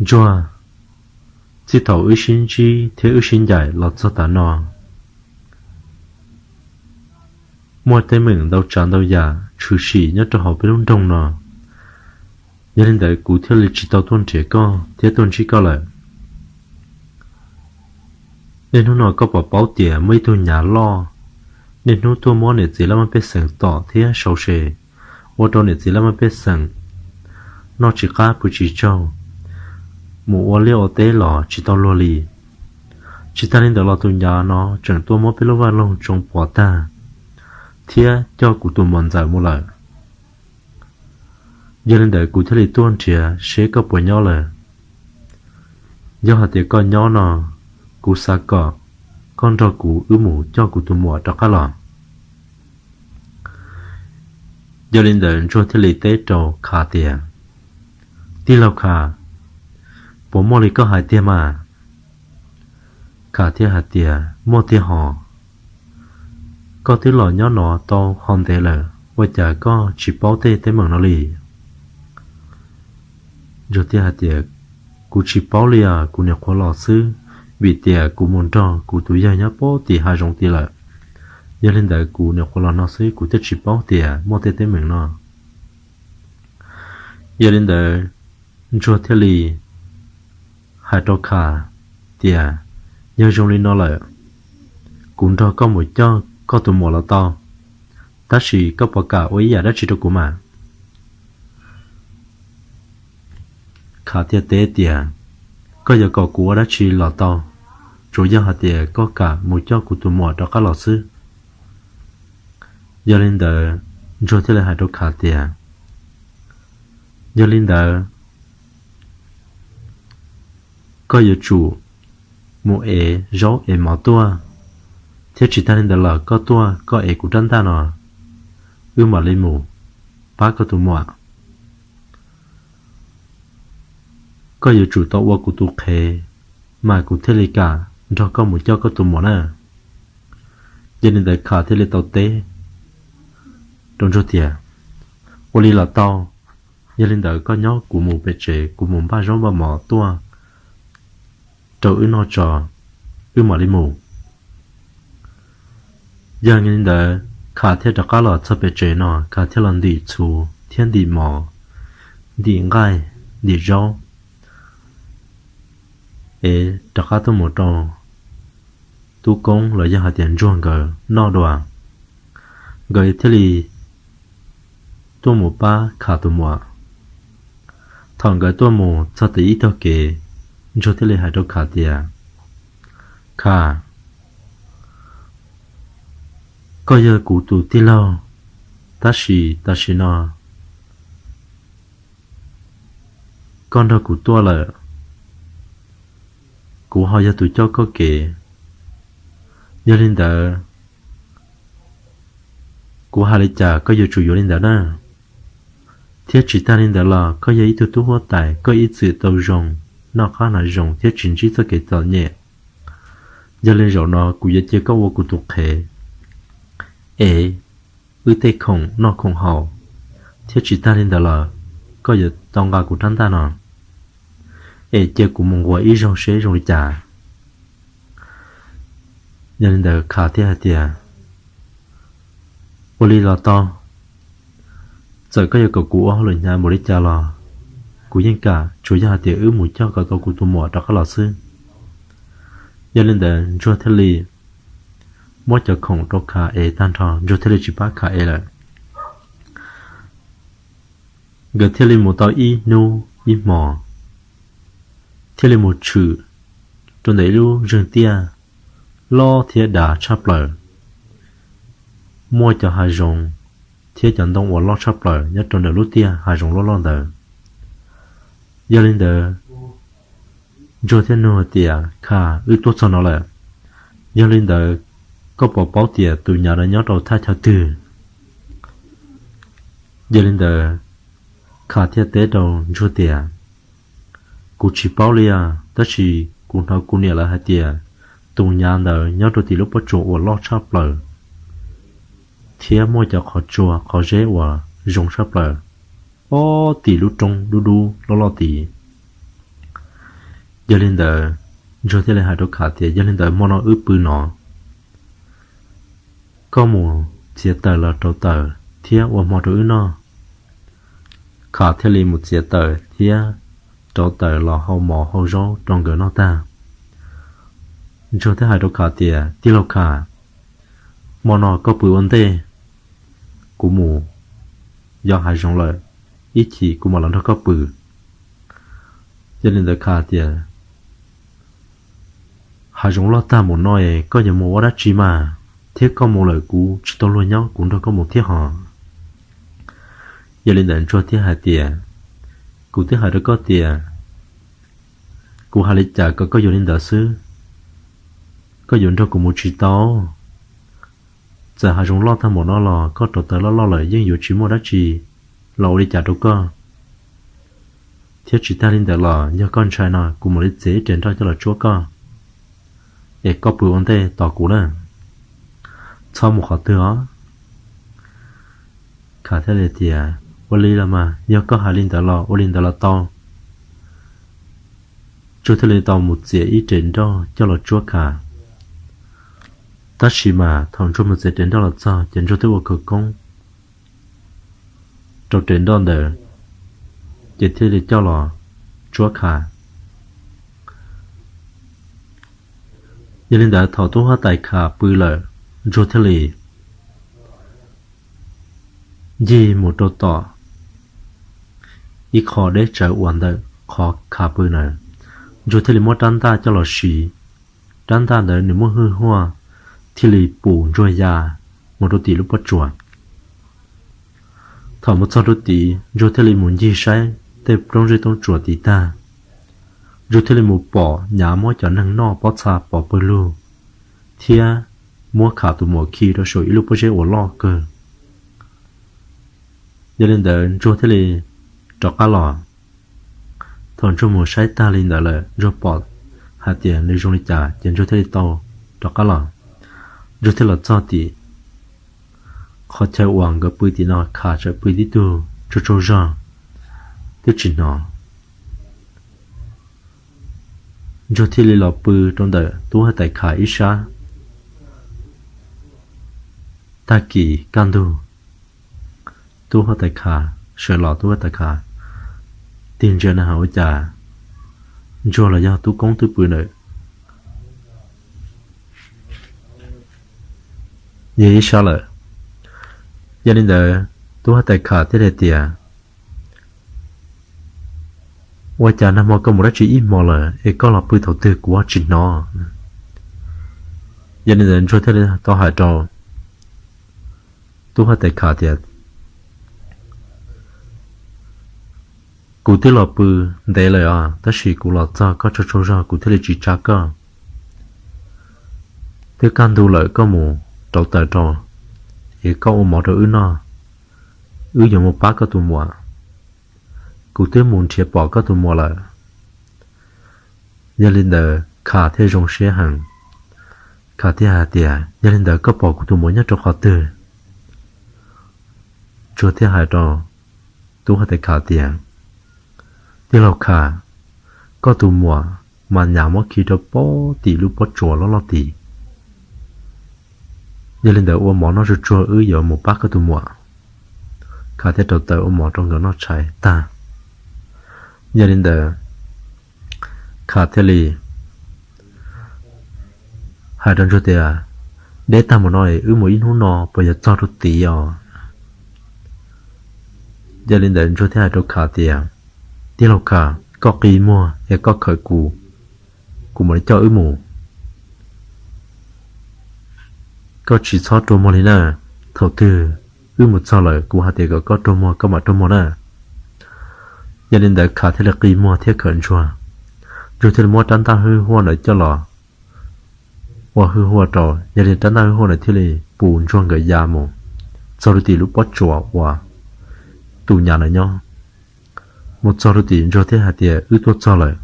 Ntsuag, txij thaum wb sib ntsib thiab wb sib ncaim los txog tav no, muaj teeb meem ntau tsav ntau yam tshwm sim nyob rau hauv peb lub nroog no. Yog li ntawd kuv thiaj li tsis tau tuaj nrhiav koj thiab tuaj ntsib koj lawm. Niaj hnub no koj puas paub tias muaj ib tug nyav loj niaj hnub tuaj muab niam txiv laj mej pej xeem tom thiab sau se, ua rau niam txiv laj mej pej xeem noj tsis qab pw tsis tsaug, mus ua liaj ua teb los tsis tau luag li. Tsis tas li ntawd los tus nyav no tseem tuaj muab peb lub vaj loog tsoo puas tag thiab coj kuv tus muam ntxawm mus lawm. Yog li ntawd kuv thiaj li tuaj nrhiav seb koj puas nyob lawm. Yog hais tias koj nyob no, kuv xav kom koj nrog kuv wb mus coj kuv tus muam rov qab los. Yog li ntawd Ntsuag thiaj li teb rau Khas tias, tij laug Khas, puas muaj li koj hais tiag mas? Khas thiaj hais tias, muaj tiag hos. Koj twb los nyob no tau ho ntev lawm, ua cas koj tsis paub tej teeb meem no li? Ntsuag thiaj hais tias, kuv tsis paub li os, kuv nyuam qhuav los xwb, vim tias kuv mus nrog kuv tus yawg nyob puag tim hav zoov tid lawm. Yog li ntawd kuv nyuam qhuav los no xwb, kuv thiaj tsis paub tias muaj tej teeb meem no. Yog li ntawd Ntsuag thiaj li hais rau Khas tias, yog zoo li no lawm, kuv nrog koj mus coj koj tus muam los tau, tab sis koj puas kam ua ib yam dab tsi rau kuv mas? Khas thiaj teb tias, koj yuav kom kuv ua dab tsi los tau, tsuas yog hais tias koj kam mus coj kuv tus muam rov qab los xwb. Yog li ntawd, Ntsuag thiaj li hais rau Khav tias, yog li ntawd, koj yuav tsum mus ev zaub ev mov tuaj, thiab tsis tag li ntawd los koj tuaj koj ev kuv rab ntaj no, wb mam li mus pab koj tus muam. Koj yuav tsum tau ua kuv tus qhev, mas kuv thiaj li kam nrog koj mus coj koj tus muam na. Yog li ntawd Khav thiaj li tau teb rau Ntsuag tias, ua li los tau, yog li ntawd koj nyob kuv mus pem tsev, kuv mus npaj zaub npaj mov tuaj rau wb noj tso, wb mam li mus. Yog li ntawd, Khav thiaj rov qab los txog pem tsev no, Khav thiaj los ntim txhuv thiab ntim mov, ntim nqaij, ntim zaub, es rov qab tuaj mus rau Tub Koob los yog hais tias Ntsuag nkawd noj dua, nkawd thiaj li tuaj mus pab Khav tus muam. Thaum nkawd tuaj mus txog ntawm ib tog kev, Ntsuag thiaj li hais rau Khav tias, Khav, koj yog kuv tus tij laug, tab sis tam sim no koj nrog kuv tuaj lawm, kuv ho yog tus coj koj kev. Yog li ntawd, kuv hais li cas koj yuav tsum yuav li ntawd na. Thiab tsis tag li ntawd los koj yog ib tug tub huab tais, koj ib txwm tau zoo, noj qab hnav zoo thiab tsis ntsib txoj kev txom nyem. Yog li zaum no kuv yuav cia koj ua kuv tus qhev, es wb tej khoom noj khoom haus, thiab tsis tag li ntawd los koj yuav tau nqa kuv rab ntaj no, es cia kuv mus nquas ib zaug seb zoo li cas. Yog li ntawd Khav thiaj hais tias, ua li los tau, txawm koj yuav kom kuv ua hauj lwm hnyav npaum li cas los kuv yeej kam, tsuas yog hais tias wb mus coj kom tau kuv tus muam rov qab los xwb. Yog li ntawd Ntsuag thiaj li muab cov khoom rau Khav ev tag nrho, Ntsuag thiaj li tsis pab Khav ev lawm. Nkawd thiaj li mus tau ib hnub ib hmo, thiaj li mus tshwm rau ntawm ib lub zeeg tiaj loj thiab dav tshaj plaws, muaj cov hav zoov thiab cov ntoo uas loj tshaj plaws nyob rau ntawm lub tiaj hav zoov loj loj ntawd. Yog li ntawd, Ntsuag thiaj nug hais tias, Khav, wb tuaj txog no lawm, yog li ntawd koj puas paub tias tus nyav no nyob rau thaj chaw twg? Yog li ntawd, Khav thiaj teb rau Ntsuag tias, kuv tsis paub li os, tab sis kuv hnov kuv niam lawv hais tias tus nyav ntawd nyob rau tim lub pob tsuas uas loj tshaj plaws thiab muaj cov qhov tsua qhov zeb uas zoo tshaj plaws, ob tim lub roob dub dub loj loj tid. Yog li ntawd, Ntsuag thiaj li hais rau Khav tias, yog li ntawd hmo no wb pw no, koj mus txiav taws los rauv taws thiab ua hmo rau wb noj. Khav thiaj li mus txiav taws thiab rauv taws los hau mov hau zaub rau nkawd noj tag. Ntsuag thiaj hais rau Khav tias, tij laug Khav, hmo no koj pw ua ntej, kuv mus yos hav zoov lawm, ib chim kuv mam los nrog koj pw. Yog li ntawd Khav tias, hav zoov loj tag mus no es koj yuav mus ua dab tsi mas, thiab koj mus lawm kuv tsis tau luag nyob, kuv nrog koj mus thiab hos. Yog li ntawd Ntsuag thiaj hais tias, kuv twb hais rau koj tias, kuv hais li cas kom koj yuav li ntawd xwb, koj yuav nrog kuv mus tsis tau. Txawm hav zoov loj tag mus no los koj rauv taws loj loj lawm yeej yuav tsis muaj dab tsi los ua li cas rau koj. Thiab tsis tag li ntawd los yog koj ntshai no kuv mam li txiav ib rev nroj coj los tsuab koj, es koj pw ua ntej tos kuv na, txhob mus qhov twg os. Khav thiaj li tias, ua li los mas, yog koj hais li ntawd los ua li ntawd los tau. Ntsuag thiaj li tau mus txiav ib rev nroj coj los tsuab Khav. Tab sis mas thaum Ntsuag mus txiav rev nroj los txog ces Ntsuag twb ua khawv koob rau rev nroj ntawd, ces thiaj li coj los tsuab Khav. Yog li ntawd thaum tub huab tais Khav pw lawm, Ntsuag thiaj li ncig mus rau tom ib qho deb tsawv uas ntawm qhov Khav pw na. Ntsuag thiaj li muab rab ntaj coj los siv rab ntaj ntawd nws muaj hwj huaj thiaj li pus Ntsuag ya mus rau tim lub pob tsuas. Thaum mus txog rau tid, Ntsuag thiaj li mus ncig saib tej roob zeb roob tsuas tid tag, Ntsuag thiaj li mus pom Nyav muab cov neeg noj pob txha pov pawg lug thiab muab Khav tus muam khi rau saum ib lub pob zeb uas loj kawg. Yog li ntawd Ntsuag thiaj li rov qab los. Thaum Ntsuag mus saib tag li ntawd lawm, Ntsuag pom hais tias nws zoo li cas ces Ntsuag thiaj li tau rov qab los. Ntsuag thiaj los txog tim qhov chaw uas nkawd pw tim no, Khav tseem pw tib tug tsaug tsaug zog twb tsis hnov. Ntsuag thiaj li los pw rau ntawm tub huab tais Khav ib sab. Tag kis kaj ntug, tub huab tais Khav sawv los, tub huab tais Khav tig ntsia na has ua cas Ntsuag los yog tub koob twb pw ntawm yog ib sab lawm. Yog li ntawd tub huab tais Khav thiaj li tias, ua cas nag hmo koj mus dab tsi ib hmo lawm es koj los pw thaum twg kuv ho tsis hnov? Yog li ntawd Ntsuag thiaj li tau hais rau tub huab tais Khav tias, kuv twb los pw ntev lawm os, tab sis kuv los txog koj tsaug tsaug zog kuv thiaj li tsis tsa koj. Twb kaj ntug lawm koj mus rauv taws rau, es koj ua mov rau wb noj, wb yuav mus pab koj tus muam. Kuv twb mus nrhiav pom koj tus muam lawm. Yog li ntawd Khav thiaj zoo siab heev. Khav thiaj hais tias, yog li ntawd koj pom kuv tus muam nyob rau qhov twg? Ntsuag thiaj hais rau tub huab tais Khav tias, tij laug Khav, koj tus muam mas Nyav muab khi rau pem tim lub pob tsuas loj loj tid. Yog li ntawd ua mov noj tsuag tsuag wb yuav mus pab koj tus muam. Khav thiaj rauv taws ua mov rau nkawd noj tshais tag. Yog li ntawd Khav thiaj li hais rau Ntsuag tias, deb tag mus no wb mus ib hnub no puas yuav txog rau tid os? Yog li ntawd Ntsuag thiaj hais rau Khav tias, tij laug Khav, koj qi muag es koj khawm kuv, kuv mam li coj wb mus. Koj tsis txhob rua muag li na, thaum twg wb mus txog lawm kuv hais tias kom koj rua muag koj mam rua muag na. Yog li ntawd Khav thiaj li qi muag thiab khawm Ntsuag. Ntsuag thiaj li muab rab ntaj hwj huaj ntawd coj los ua hwj huaj rau, yog li rab ntaj hwj huaj ntawd thiaj li pus Ntsuag nkawd ya mus txog rau tim lub pob tsuas uas tus Nyav ntawd nyob. Mus txog rau tim Ntsuag thiaj hais tias, wb tuaj txog lawm,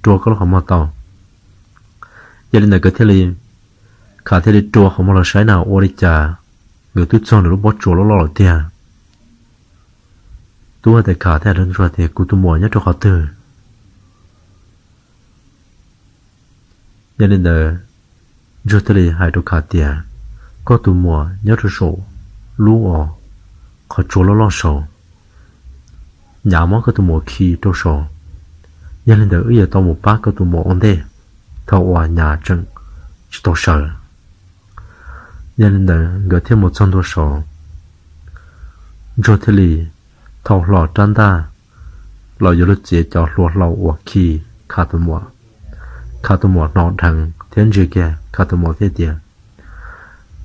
rua koj lub qhov muag tau. Yog li ntawd nkawd thiaj li, Khav thiaj li rua qhov muag los saib na ua li cas nkawd twb txog nws lub pob tsuas loj loj lawm tiag. Tub huab tais Khav thiaj hais rau Ntsuag tias, kuv tus muam nyob rau qhov twg? Yog li ntawd Ntsuag thiaj li hais rau Khav tias, koj tus muam nyob rau saum lub os, qhov tsua loj loj saud. Nyav muab koj tus muam khi rau saud. Yog li ntawd wb yuav tau mus pab koj tus muam ua ntej thaum uas Nyav tseem tsis tau sawv. Yog li ntawd nkawd thiaj mus txog ntua saud. Ntsuag thiaj li thau hlo rab ntaj los yuav luag txiav cov hlua hlau uas khi Khav tus muam. Khav tus muam hnov dheev thiab ntsia kiag Khav tus muam thiaj tias,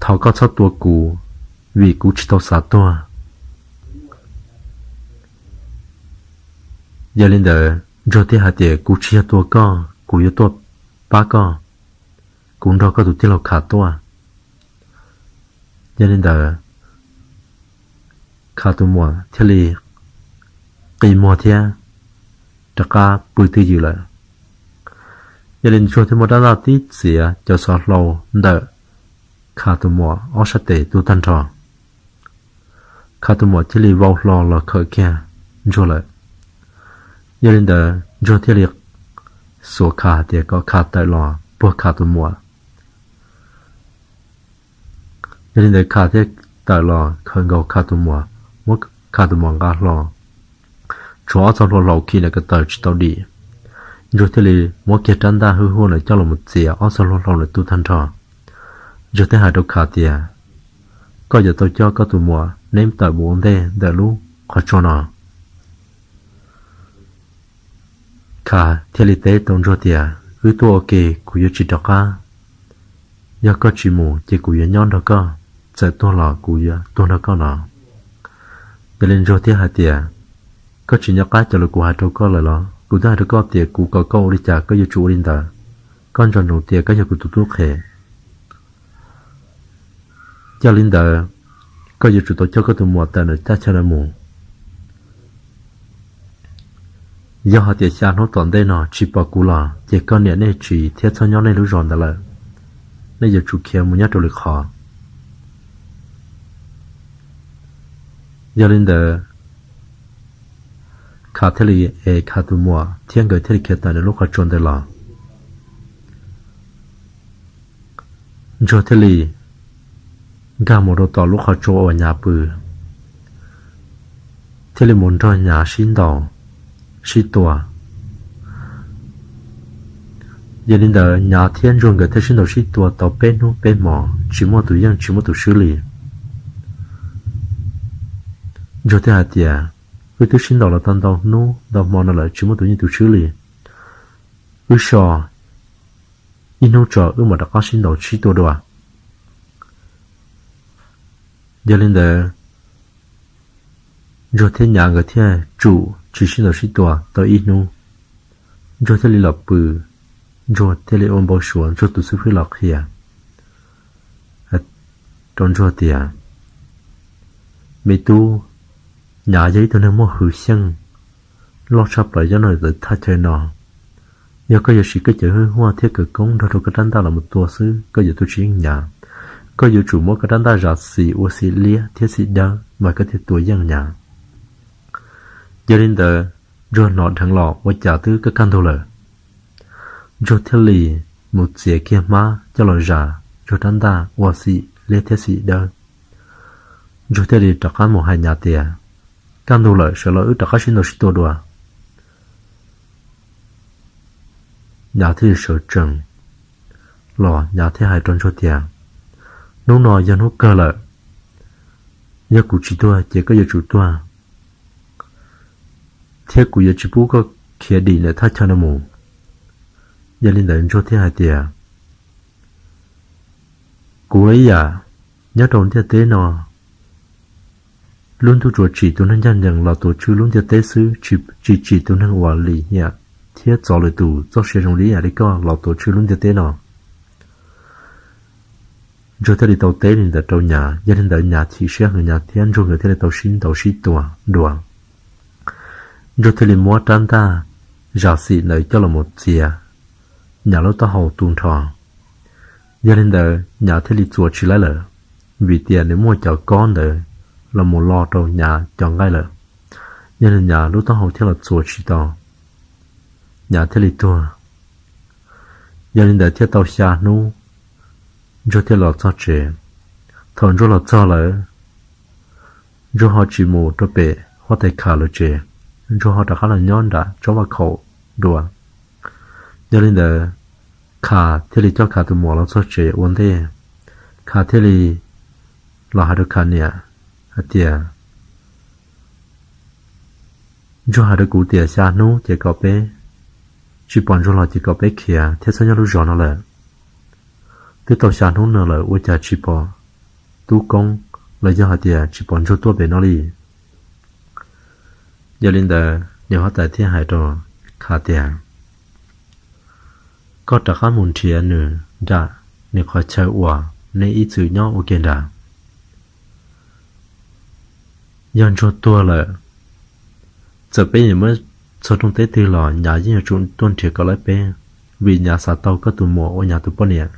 thov koj txhob tua kuv, vim kuv tsis tau xav tuag. Yog li ntawd Ntsuag thiaj hais tias, kuv tsis yog tua koj, kuv yuav tuaj pab koj, kuv nrog koj tus tij laug Khav tuaj. Yog li ntawd Khav tus muam thiaj li qi muag thiab rov qab pw twj ywm lawm. Yog li Ntsuag thiaj muab rab ntaj tib txiav cov xov hlau ntawm Khav tus muam ob sab tes tu tag nrho. Khav tus muam thiaj li vau hlo los khawm kiag Ntsuag lawm. Yog li ntawd Ntsuag thiaj li xuas Khav hais tias kom Khav tawm los puag Khav tus muam. Yog li ntawd Khav thiaj tawm los khawm nkaus Khav tus muam, muab Khav tus muam nqa hlo. Tshuav ob txoj hlua hlau khi ntawd ko taw tsis tau dim. Ntsuag thiaj li muab kiag rab ntaj hwj huaj ntawd coj los txiav ob txoj hlua hlau ntawd tu tag nrho. Ntsuag thiaj hais rau Khav tias, koj yuav tau coj koj tus muam neb tawm mus ua ntej ntawm lub qhov tsua no. Khav thiaj li teb rau Ntsuag tias, wb tuaj ua ke, kuv yuav tsis rov qab Yog koj tsis mus ces kuv yuav nyob nrog koj, txawm tuag los kuv yuav tuag nrog koj no. Yog li Ntsuag thiaj hais tias, koj tsis nco qab cov lus kuv hais rau koj lawm los? Kuv twb hais rau koj tias kuv kom koj ua li cas koj yuav tsum ua li ntawd. Koj nco ntsoov tias koj yog kuv tus tub qhe. Yog li ntawd, koj yuav tsum tau coj koj tus muam tawm ntawm thaj chaw no mus. Yog hais tias xya hnub tom ntej no tsis pom kuv los ces koj niam nej tsis thiab txhob nyob nej lub zos ntawd lawm. Nej yuav tsum khiav mus nyob rau lwm qhov. Yog li ntawd, Kha thiaj li es Kha tus muam thiab nkawd thiaj li khiav tawm nws lub qhov tsua ntawd los. Ntsuag thiaj li nkag mus rau tom lub qhov tsua uas Nyav pw, thiaj li mus nrog Nyav sib ntaus sib tua. Yog li ntawd, Nyav thiab Ntsuag nkawd thiaj sib ntaus sib tua tau peb hnub peb hmo, tsis muaj tus yeej tsis muaj tus swb li. Ntsuag thiaj hais tias, wb twb sib ntaus los tau ntau hnub ntau hmo no lawm tsis muaj tus yeej tus swb li. Wb so ib hnub tso wb mam rov qab sib ntaus sib tua dua. Yog li ntawd, Ntsuag thiab Nyav nkawd thiaj tsum tsis sib ntaus sib tua tau ib hnub. Ntsuag thiaj li los pw, Ntsuag thiaj li ua npau suav Ntsuag tus xib hwb los qhia rau Ntsuag tias, me tub, Nyav yog ib tug neeg muaj hwv xyeej loj tshaj plaws nyob rau ntawm thaj chaw no. Yog koj yuav siv koj cov hwj huaj thiab kawv koob nrog rau koj rab ntaj los mus tua xwb koj yuav tua tsis yeej Nyav. Koj yuav tsum muab koj rab ntaj zam xim ua xim liab thiab xim dawb mas koj thiaj tua yeej Nyav. Yog li ntawd, Ntsuag hnov dheev los ua cas twb kaj kaj ntug lawm. Ntsuag thiaj li mus txiav kiag hmab coj los zam Ntsuag rab ntaj ua xim liab thiab xim dawb. Ntsuag thiaj li rov qab mus hais Nyav tias, kaj ntug lawm, sawv los wb rov qab sib ntaus sib tua dua. Nyav thiaj li sawv tsees los Nyav thiaj hais rau Ntsuag tias, hnub no yog hnub kawg lawm, yog kuv tsis tuag ces koj yuav tsum tuag, thiab kuv yuav tsis pub koj khiav dim ntawm thaj chaw no mus. Yog li ntawd Ntsuag thiaj hais tias, kuv ib yam nyob rau ntiaj teb no, lub ntuj tsuas tsim tus neeg ncaj ncees los tuav tswj lub ntiaj teb xwb, tsis tsim tus neeg uas lim hiam thiab txov lwm tus txoj sia zoo li ib yam li koj los tuav tswj lub ntiaj teb no. Ntsuag thiaj li tau teb li ntawd rau Nyav, yog li ntawd Nyav chim siab heev, Nyav thiab Ntsuag nkawd thiaj li tau sib ntaus sib tua dua. Ntsuag thiaj li muab rab ntaj zam xim ntawd coj los mus txiav Nyav lub taub hau tu nrho. Yog li ntawd Nyav thiaj li txuas tsis laib lawm, vim tias nws muaj cov kob ntawd los mus lo rau Nyav cov nqaij lawm. Yog li Nyav lub taub hau thiaj los txuas tsis tau, Nyav thiaj li tuag. Yog li ntawd thiaj tau xya hnub, Ntsuag thiaj los txog tsev. Thaum Ntsuag los txog lawm, Ntsuag ho tsis mus rau pem huab tais Kha lawv tsev, Ntsuag ho rov qab los nyob nram tsob vaj khaum dua. Yog li ntawd, Kha thiaj li coj Kha tus muam los txog tsev ua ntej. Kha thiaj li los hais rau Kha niam hais tias, Ntsuag hais rau kuv tias xya hnub ces kom peb, tsis pom Ntsuag los ces kom peb khiav thiab txhob nyob lub zos no lawm. Twb tau xya hnub no lawm ua cas tsis pom tub koob los yog hais tias tsis pom Ntsuag tuaj pem no li. Yog li ntawd, niam huab tais thiaj hais rau Kha tias, koj rov qab mus nrhiav nws nram nws qhov chaw uas nej ib txwm nyob ua ke nrad. Yog Ntsuag tuag lawm, txawm peb yuav muab txog rooj teb twg los Nyav yeej yuav tsum tuaj nrhiav kom lawv peb, vim Nyav xav tau koj tus muam ua Nyav tus poj niam.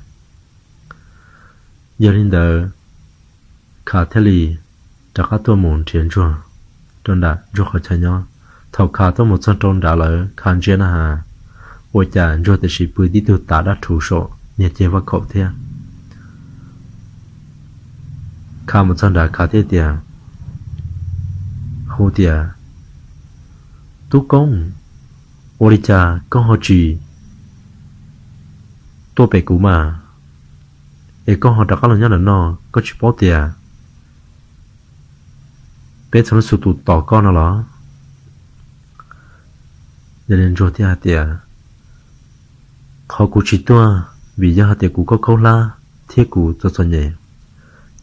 Yog li ntawd, Kha thiaj li rov qab tuaj mus nrhiav Ntsuag rau nram Ntsuag qhov chaw nyob. Thaum Kha tuaj mus txog rau nrad lawm, Kha ntsia na has, ua cas Ntsuag tiam sis pw tib tug tav dab rhuv saum niag ceg vaj khaum thiab. Kha mus txog nrad Kha thiaj tias, hu tias, tub koob, ua li cas koj ho tsis tuaj pem kuv mas, es koj ho rov qab los nyob nram no, koj tsis paub tias peb txhua leej txhua tus tos koj no los? Yog li Ntsuag thiaj hais tias, qhov kuv tsis tuaj vim yog hais tias kuv koj khaub hlab, thiab kuv txom txom nyem.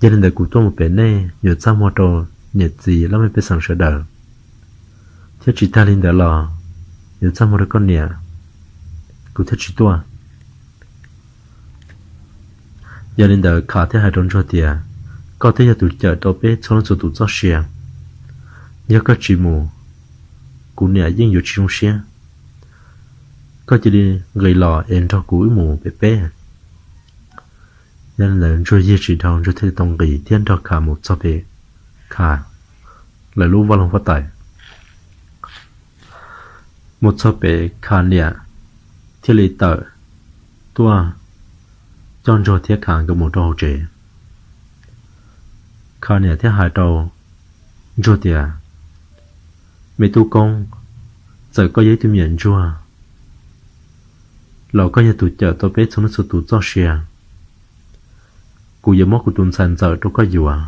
Yog li ntawd kuv tuaj mus pem nej yuav txaj muag rau niam txiv laj mej pej xeem sawv daws, thiab tsis tag li ntawd los yuav txaj muag rau koj niam, kuv thiaj tsis tuaj. Yog li ntawd Kham thiaj hais rau Ntsuag tias, koj twb yog tus cawm rau peb txhua leej txhua tus txoj sia, yog koj tsis mus, kuv niam yeej yuav tsis zoo siab. Koj cia li nqis los es nrog kuv wb mus pem peb. Yog li ntawd Ntsuag yig tsis dhau, Ntsuag thiaj li tau nqis thiab nrog Kham mus txog pem Kham lawv lub vaj loog huab tais. Mus txog pem Kham niam thiaj li tawm tuaj coj Ntsuag thiab Kham nkawd mus rau hauv tsev. Kham niam thiaj hais rau Ntsuag tias, me tub koob, txawm koj yog ib tug me nyuam ntsuag los koj yog tus cawm tau peb txhua leej txhua tus txoj sia, kuv yuav muab kuv tus ntxhais ntxawm rau koj yuav,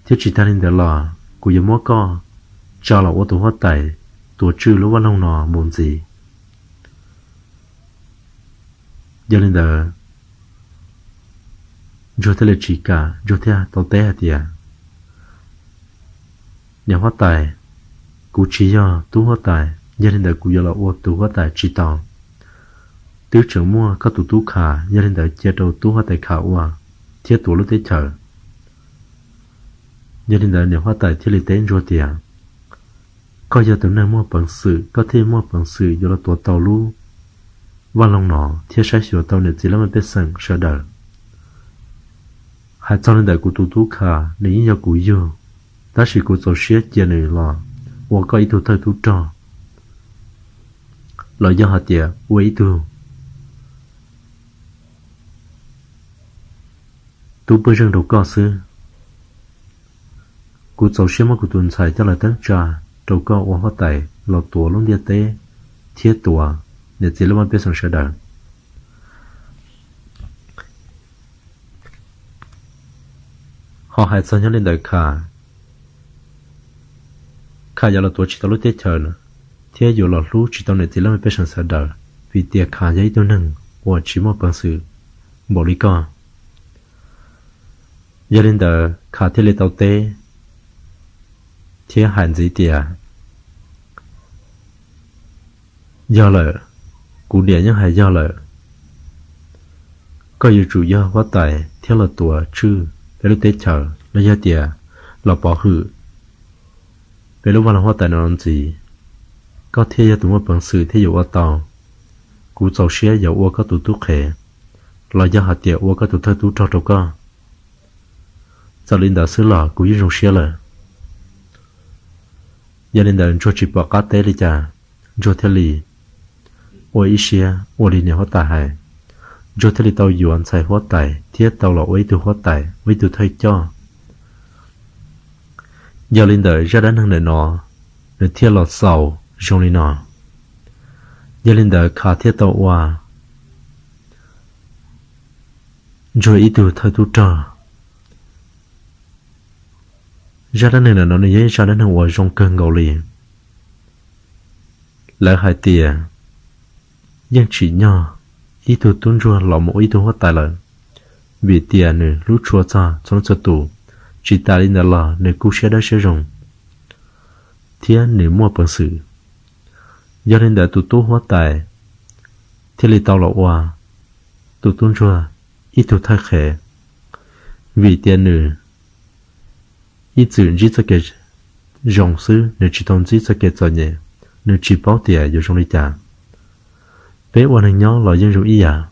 thiab tsis tag li ntawd los kuv yuav muab koj tsa los ua tus huab tais tuav tswj lub vaj loog no mus ntxiv. Yog li ntawd Ntsuag thiaj li tsis kam, Ntsuag thiaj tau teb hais tias, niam huab tais, kuv tsis yog tub huab tais, yog li ntawd kuv yuav los ua tus huab tais tsis tau. Twb tseem muaj koj tus tub Kham, yog li ntawd cia rau tub huab tais Kham ua thiab tuav lub teb chaws. Yog li ntawd niam huab tais thiaj li teb Ntsuag tias, koj yog tus neeg muaj peev xwm, koj thiaj muaj peev xwm yuav los tuav tau lub vaj loog no thiab saib xyuas tau niam txiv laj mej pej xeem sawv daws. Hais txog li ntawd kuv tus tub Kham nws yeej yog kuv yug, tab sis kuv txaus siab cia nws los ua koj ib tug thawj tub rog, los yog hais tias ua ib tug tub pwj zeej rau koj xwb. Kuv txaus siab muab kuv tus ntxhais coj los teeb tsa rau koj ua huab tais los tuav lub ntiaj teb thiab tuav niam txiv laj mej pej xeem sawv daws. Ho hais txog nyob li ntawd Kham, Kham yuav los tuav tsis tau lub teb chaws thiab yuav los hlub tsis tau niam txiv laj mej pej xeem sawv daws, vim tias Kham yog ib tug neeg uas tsis muaj peev xwm npaum li koj. Yog li ntawd Kham thiaj li tau teb thiab hais ntxiv tias, yog lawm, kuv niam yeej hais yog lawm, koj yuav tsum yog huab tais thiab los tuav tswj peb lub teb chaws los yog tias los pov hwm peb lub vaj loog huab tais no ntxiv, koj thiaj yog tus muaj peev xwm thiab yuav ua tau. Kuv txaus siab yuav ua koj tus tub qhe los yog hais tias ua koj tus thawj tub rog rau koj. Txawm li ntawd xwb los kuv yeej zoo siab lawm. Yog li ntawd Ntsuag tsis pom qab teb li cas, Ntsuag thiaj li ua ib siab ua li niam huab tais hais. Ntsuag thiaj li tau yuav ntxhais huab tais thiab tau los ua ib tug huab tais, ua ib tug thawj coj. Yog li ntawd zaj dab neeg ntawm no nws thiaj los xaus zoo li no. Yog li ntawd Kham thiaj tau ua Ntsuag ib tug thawj tub rog. Zaj dab neeg ntawm no nws yog ib zaj dab neeg uas zoo kawg nkaus li. Lawv hais tias yeej tsim nyog ib tug tub ntsuag los mus ua ib tug huab tais lawm, vim tias nws hlub tshua txog txhua leej txhua tus, tsis tas li ntawd los nws kuj siab dawb siab zoo thiab nws muaj peev xwm. Yog li ntawd tus tub huab tais thiaj li tau los ua tus tub ntsuag ib tug thawj qhev, vim tias nws ib txwm ntsib txoj kev zoo xwb, nws tsis tau ntsib txoj kev txom nyem, nws tsis paub tias yuav zoo li cas. Peb ua neeg nyob los yeej zoo ib yam.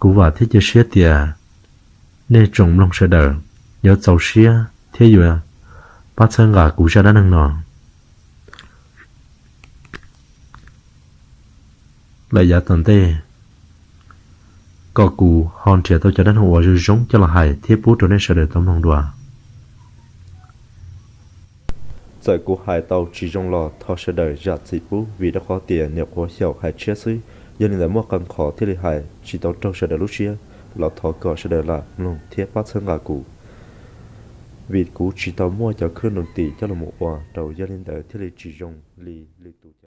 Kuv vam thiab cia siab tias nej tsoom mloog sawv daws yuav txaus siab thiab yuav pab txhawb nqa kuv zaj dab neeg no lawm yav tom ntej, kom kuv ho nrhiav tau cov dab neeg uas zoo zoo coj los hais thiab pub rau nej sawv daws tau mloog dua. Txawm kuv hais tau tsis zoo los thov sawv daws zam txim pub, vim rau qhov tias nyuam qhuav xyaum hais tshiab xwb, yog li ntawd muaj qee qhov thiaj li hais tsis tau raug sawv daws lub siab, los thov kom sawv daws lam mloog thiab pab txhawb nqa kuv, vim kuv tsis tau muaj cov khwb nroos tim coj los mus ua rau, yog li ntawd thiaj li tsis zoo li lwm tus.